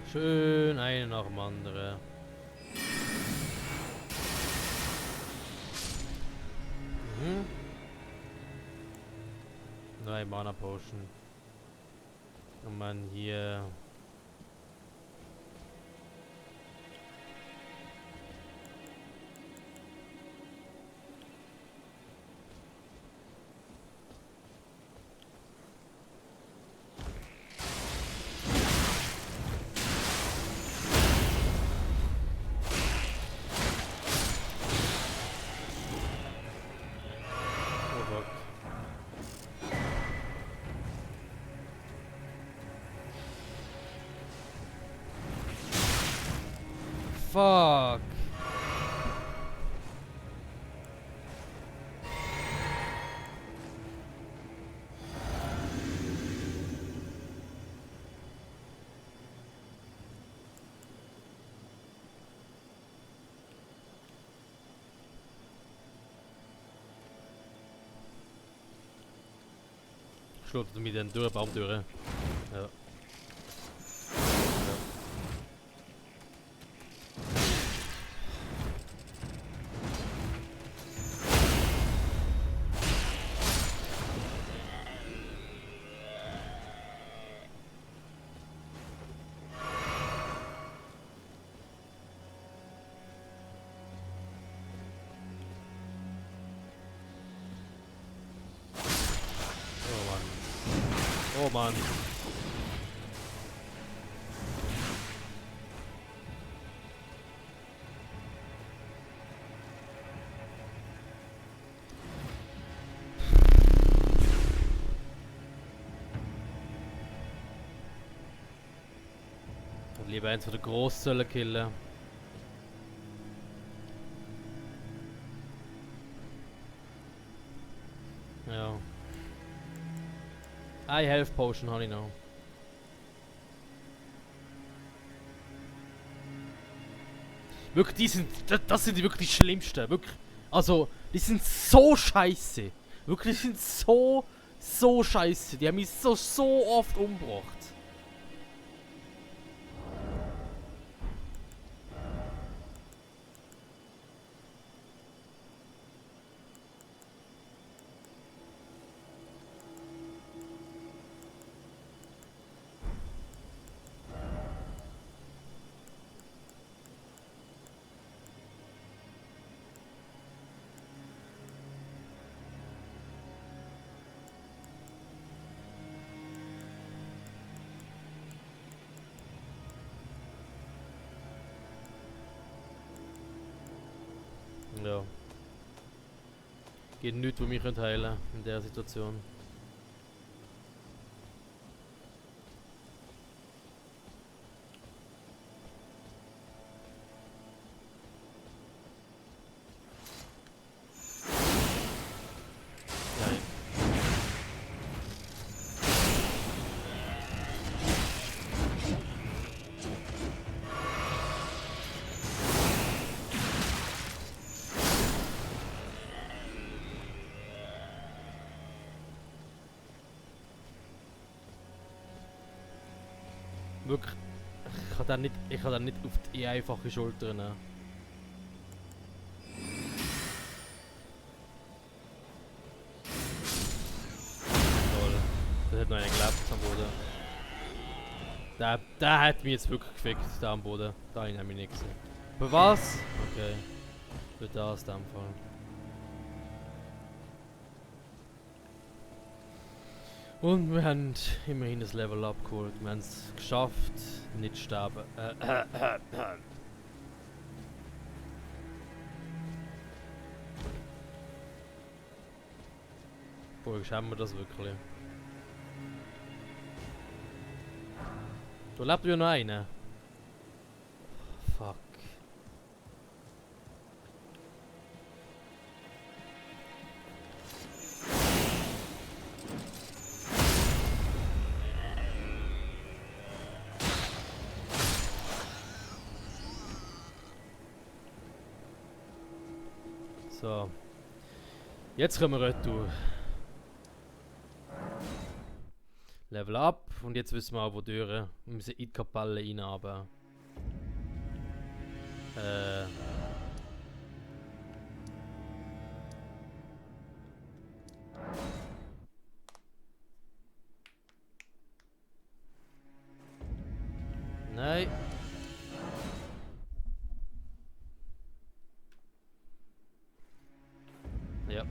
Schön eine nach dem anderen. Mhm. Neue Mana Potion. Und man hier. Oh Gott. Fuck. Schlägt er mich dann durch den Baum durch? Ja. Oh Mann. Lieber eins von der Gross sollen killen. Ja. Eine Health Potion habe ich noch. Wirklich, das sind die wirklich schlimmsten. Wirklich. Also, die sind so scheiße. Wirklich, die sind so scheiße. Die haben mich so oft umgebracht. Ja. Geht nichts, was mich heilen könnte in dieser Situation. Nein. Wirklich, ich kann den nicht auf die einfache Schulter nehmen. Toll. Der hat noch einen gelebt am Boden. Der hat mich jetzt wirklich gefickt, da am Boden. Da habe ich nämlich nicht gesehen. Für was? Okay. Für das in dem Fall. Und wir haben immerhin das Level abgeholt. Wir haben es geschafft, nicht zu sterben. Boah, schämen wir das wirklich. Da lebt ja noch einer. Fuck. So. Jetzt können wir retour. Level up. Und jetzt wissen wir auch, wo durch. Wir müssen in die Kapelle rein, aber... Nein. Ja.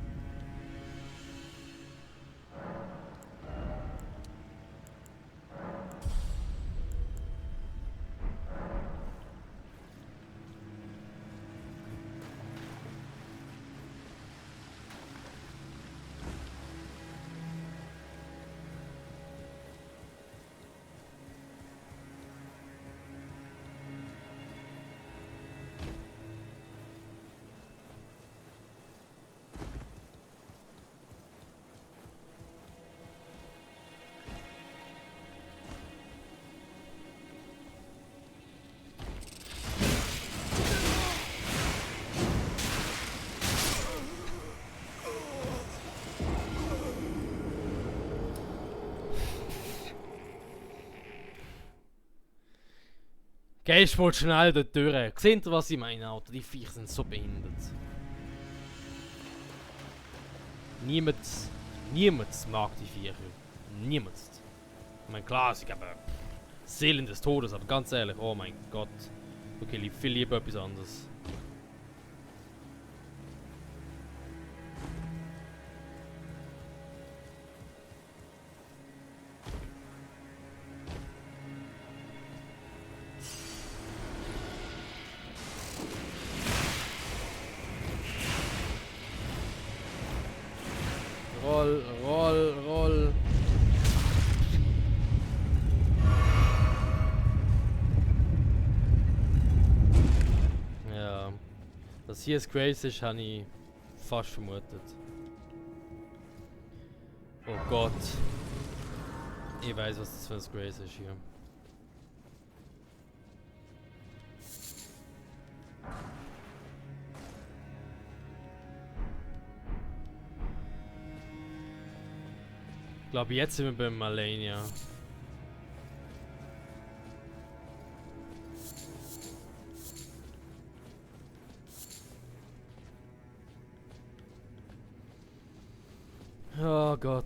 Gehst wohl schnell dort durch. Seht ihr, was ich meine, Alter? Die Viecher sind so behindert. Niemand mag die Viecher. Niemand. Ich meine, klar, sie geben Seelen des Todes, aber ganz ehrlich, oh mein Gott. Okay, ich viel lieber etwas anderes. Roll. Ja. Dass hier das Grace ist, habe ich fast vermutet. Oh Gott. Ich weiß, was das für ein Grace ist hier. glaube, jetzt sind wir beim Malenia. Oh Gott.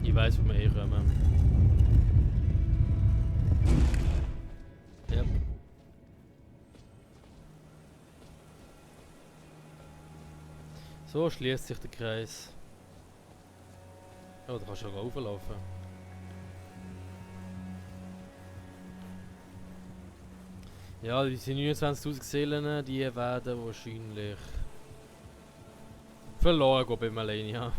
Ich weiß, wo wir hinkommen. Ja. So schließt sich der Kreis. Oh, da kannst du ja rauflaufen. Ja, diese 29.000 Seelen, die werden wahrscheinlich verloren gehen bei Malenia.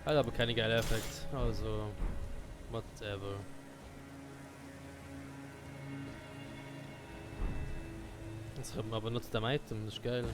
Hat aber keine geile Effekt, also whatever. Jetzt kommen wir aber nur zu dem Item, das ist geil.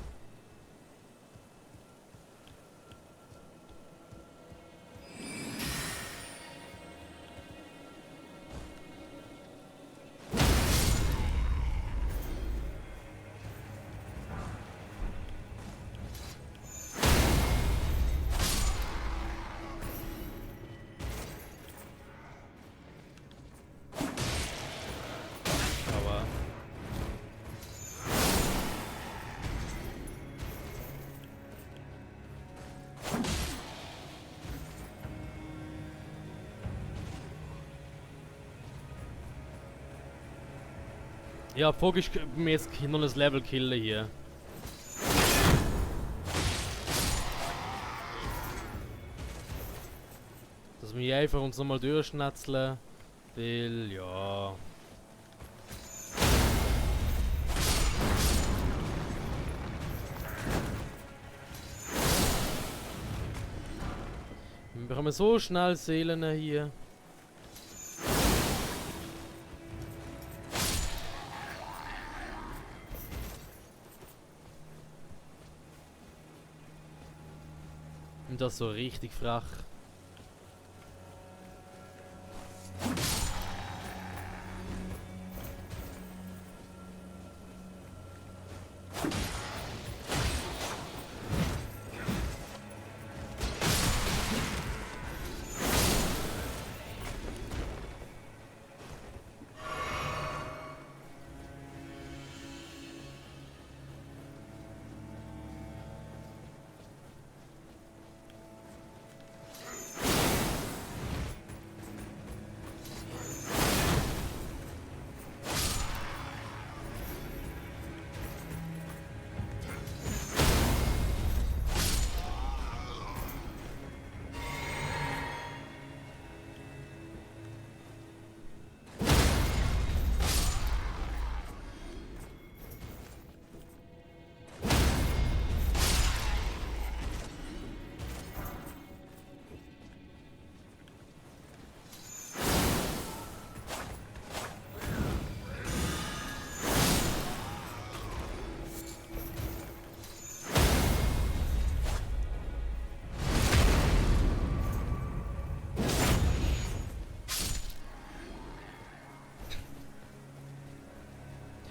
Aber ja, die Frage ist, ob wir jetzt noch ein Level killen hier. Dass wir hier einfach uns nochmal durchschnetzeln, weil ja. Wir bekommen so schnell Seelen hier. Und das so richtig frech.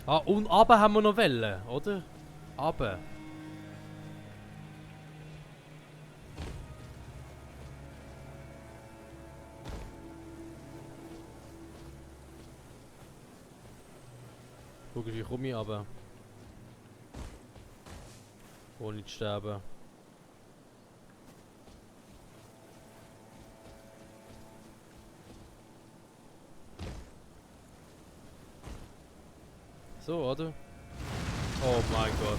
Ah, und aber haben wir noch Wellen, oder? Aber. Guck, wie komme ich aber. Ohne zu sterben. So, oder? Oh mein Gott.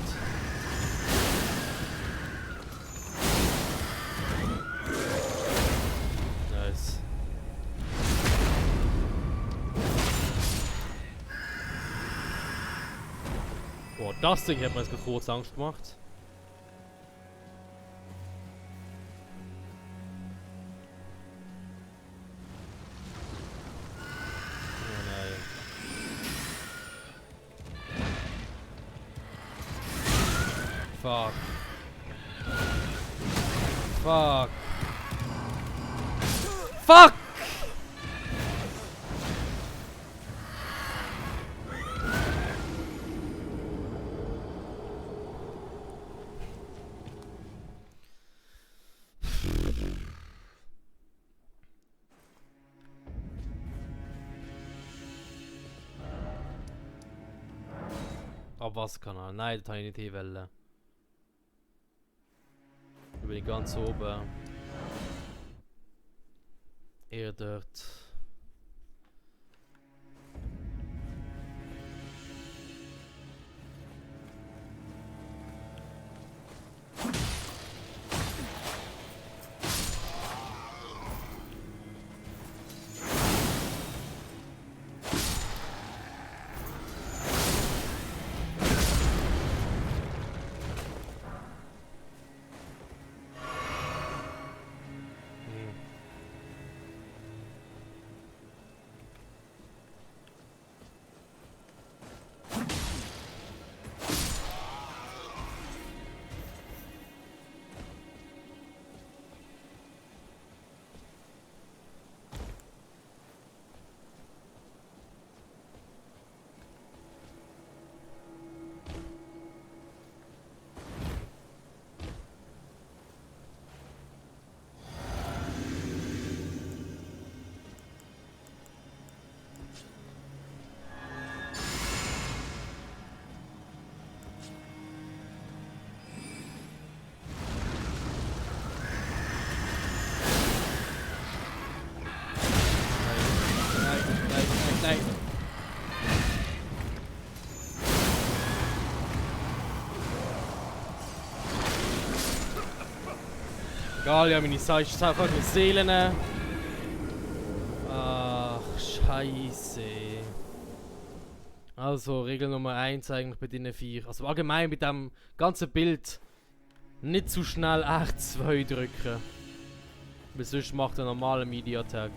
Nice. Boah, das Ding hat mir jetzt gerade kurz Angst gemacht. Oh nein. Fuck. Fuck. Fuck! Abwasserkanal. Nein, das habe ich nicht hinwollen. Da bin ich ganz oben. Eher dort. Nein. Egal, ja, meine Seite ist einfach mit Seelen. Ach, Scheiße. Also, Regel Nummer 1 eigentlich bei den 4. Also allgemein mit dem ganzen Bild nicht zu schnell R2 drücken. Weil sonst macht er normale Media Attack.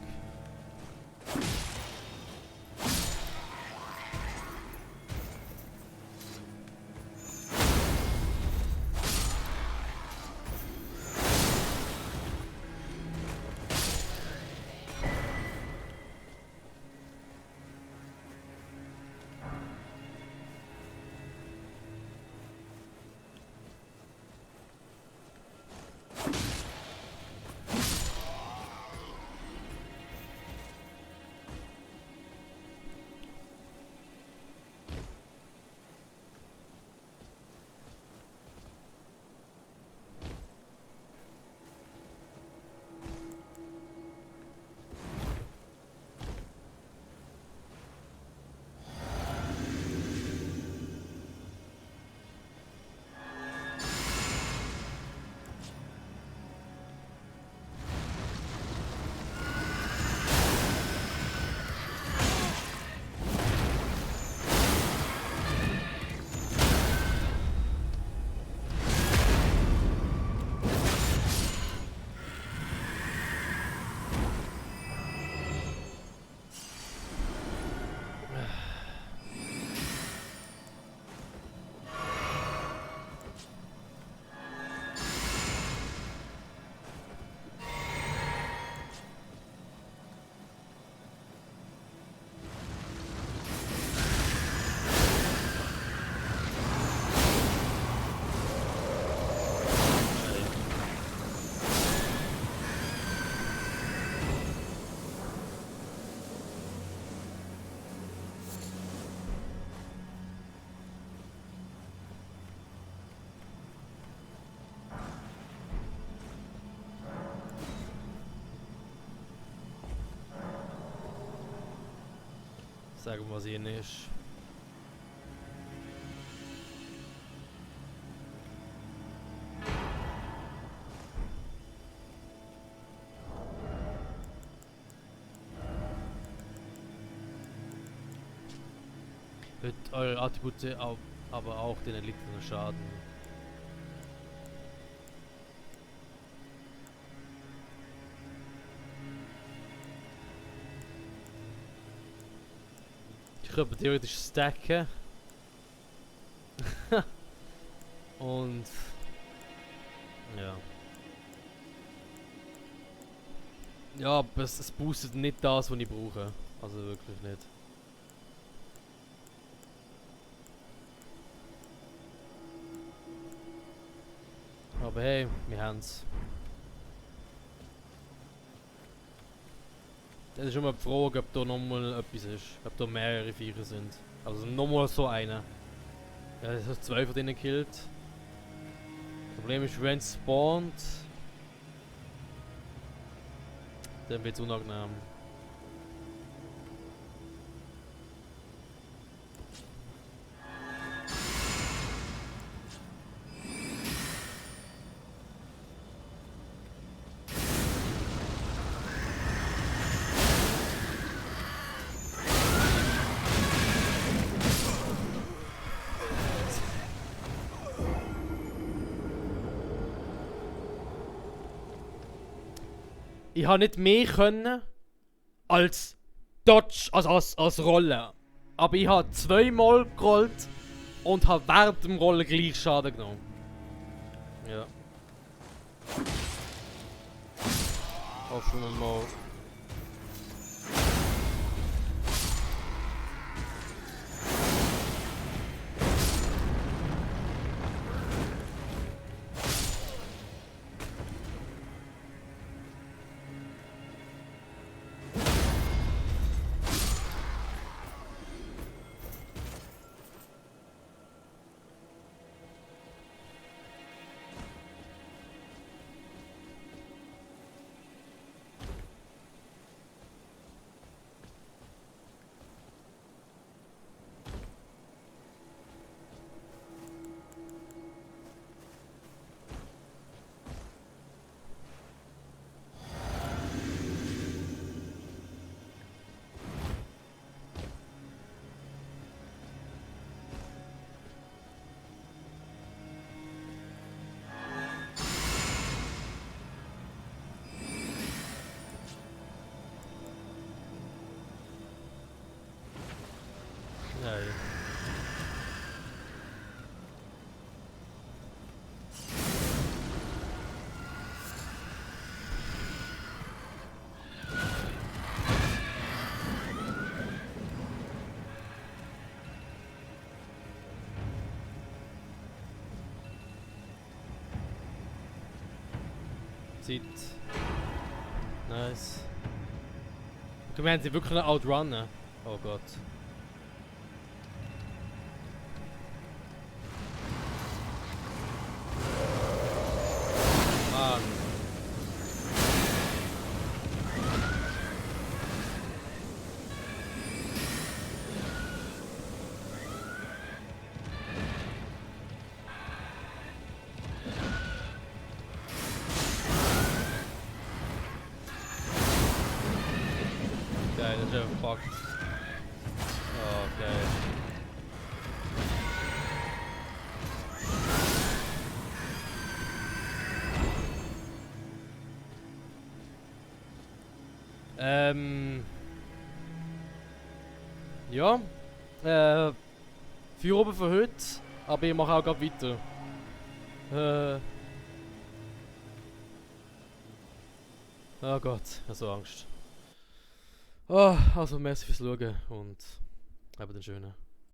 Sagen wir sie nicht. Wird eure Attribute auf Aber auch den erlittenen Schaden. Ich könnte theoretisch stacken. Und ja. Ja, aber es boostet nicht das, was ich brauche. Also wirklich nicht. Aber hey, wir haben's. Das ist immer die Frage, ob da nochmal etwas ist. Ob da mehrere Viecher sind. Also nochmal so einer. Ja, es hat 2 von denen gekillt. Problem ist, wenn es spawnt, dann wird es unangenehm. Ich habe nicht mehr können als Dodge, also als Rollen. Aber ich habe 2-mal gerollt und habe während dem Rollen gleich Schaden genommen. Ja. Hoffen wir mal. Nein. Zeit. Nice. Du meinst, sie wirklich outrunnen? Oh Gott. Mann. Geil, das ist ja fucked. Oh, geil. Ja. Für oben für heute. Aber ich mache auch gerade weiter. Oh Gott, ich habe so Angst. Oh, also merci fürs Schauen und habt einen schönen.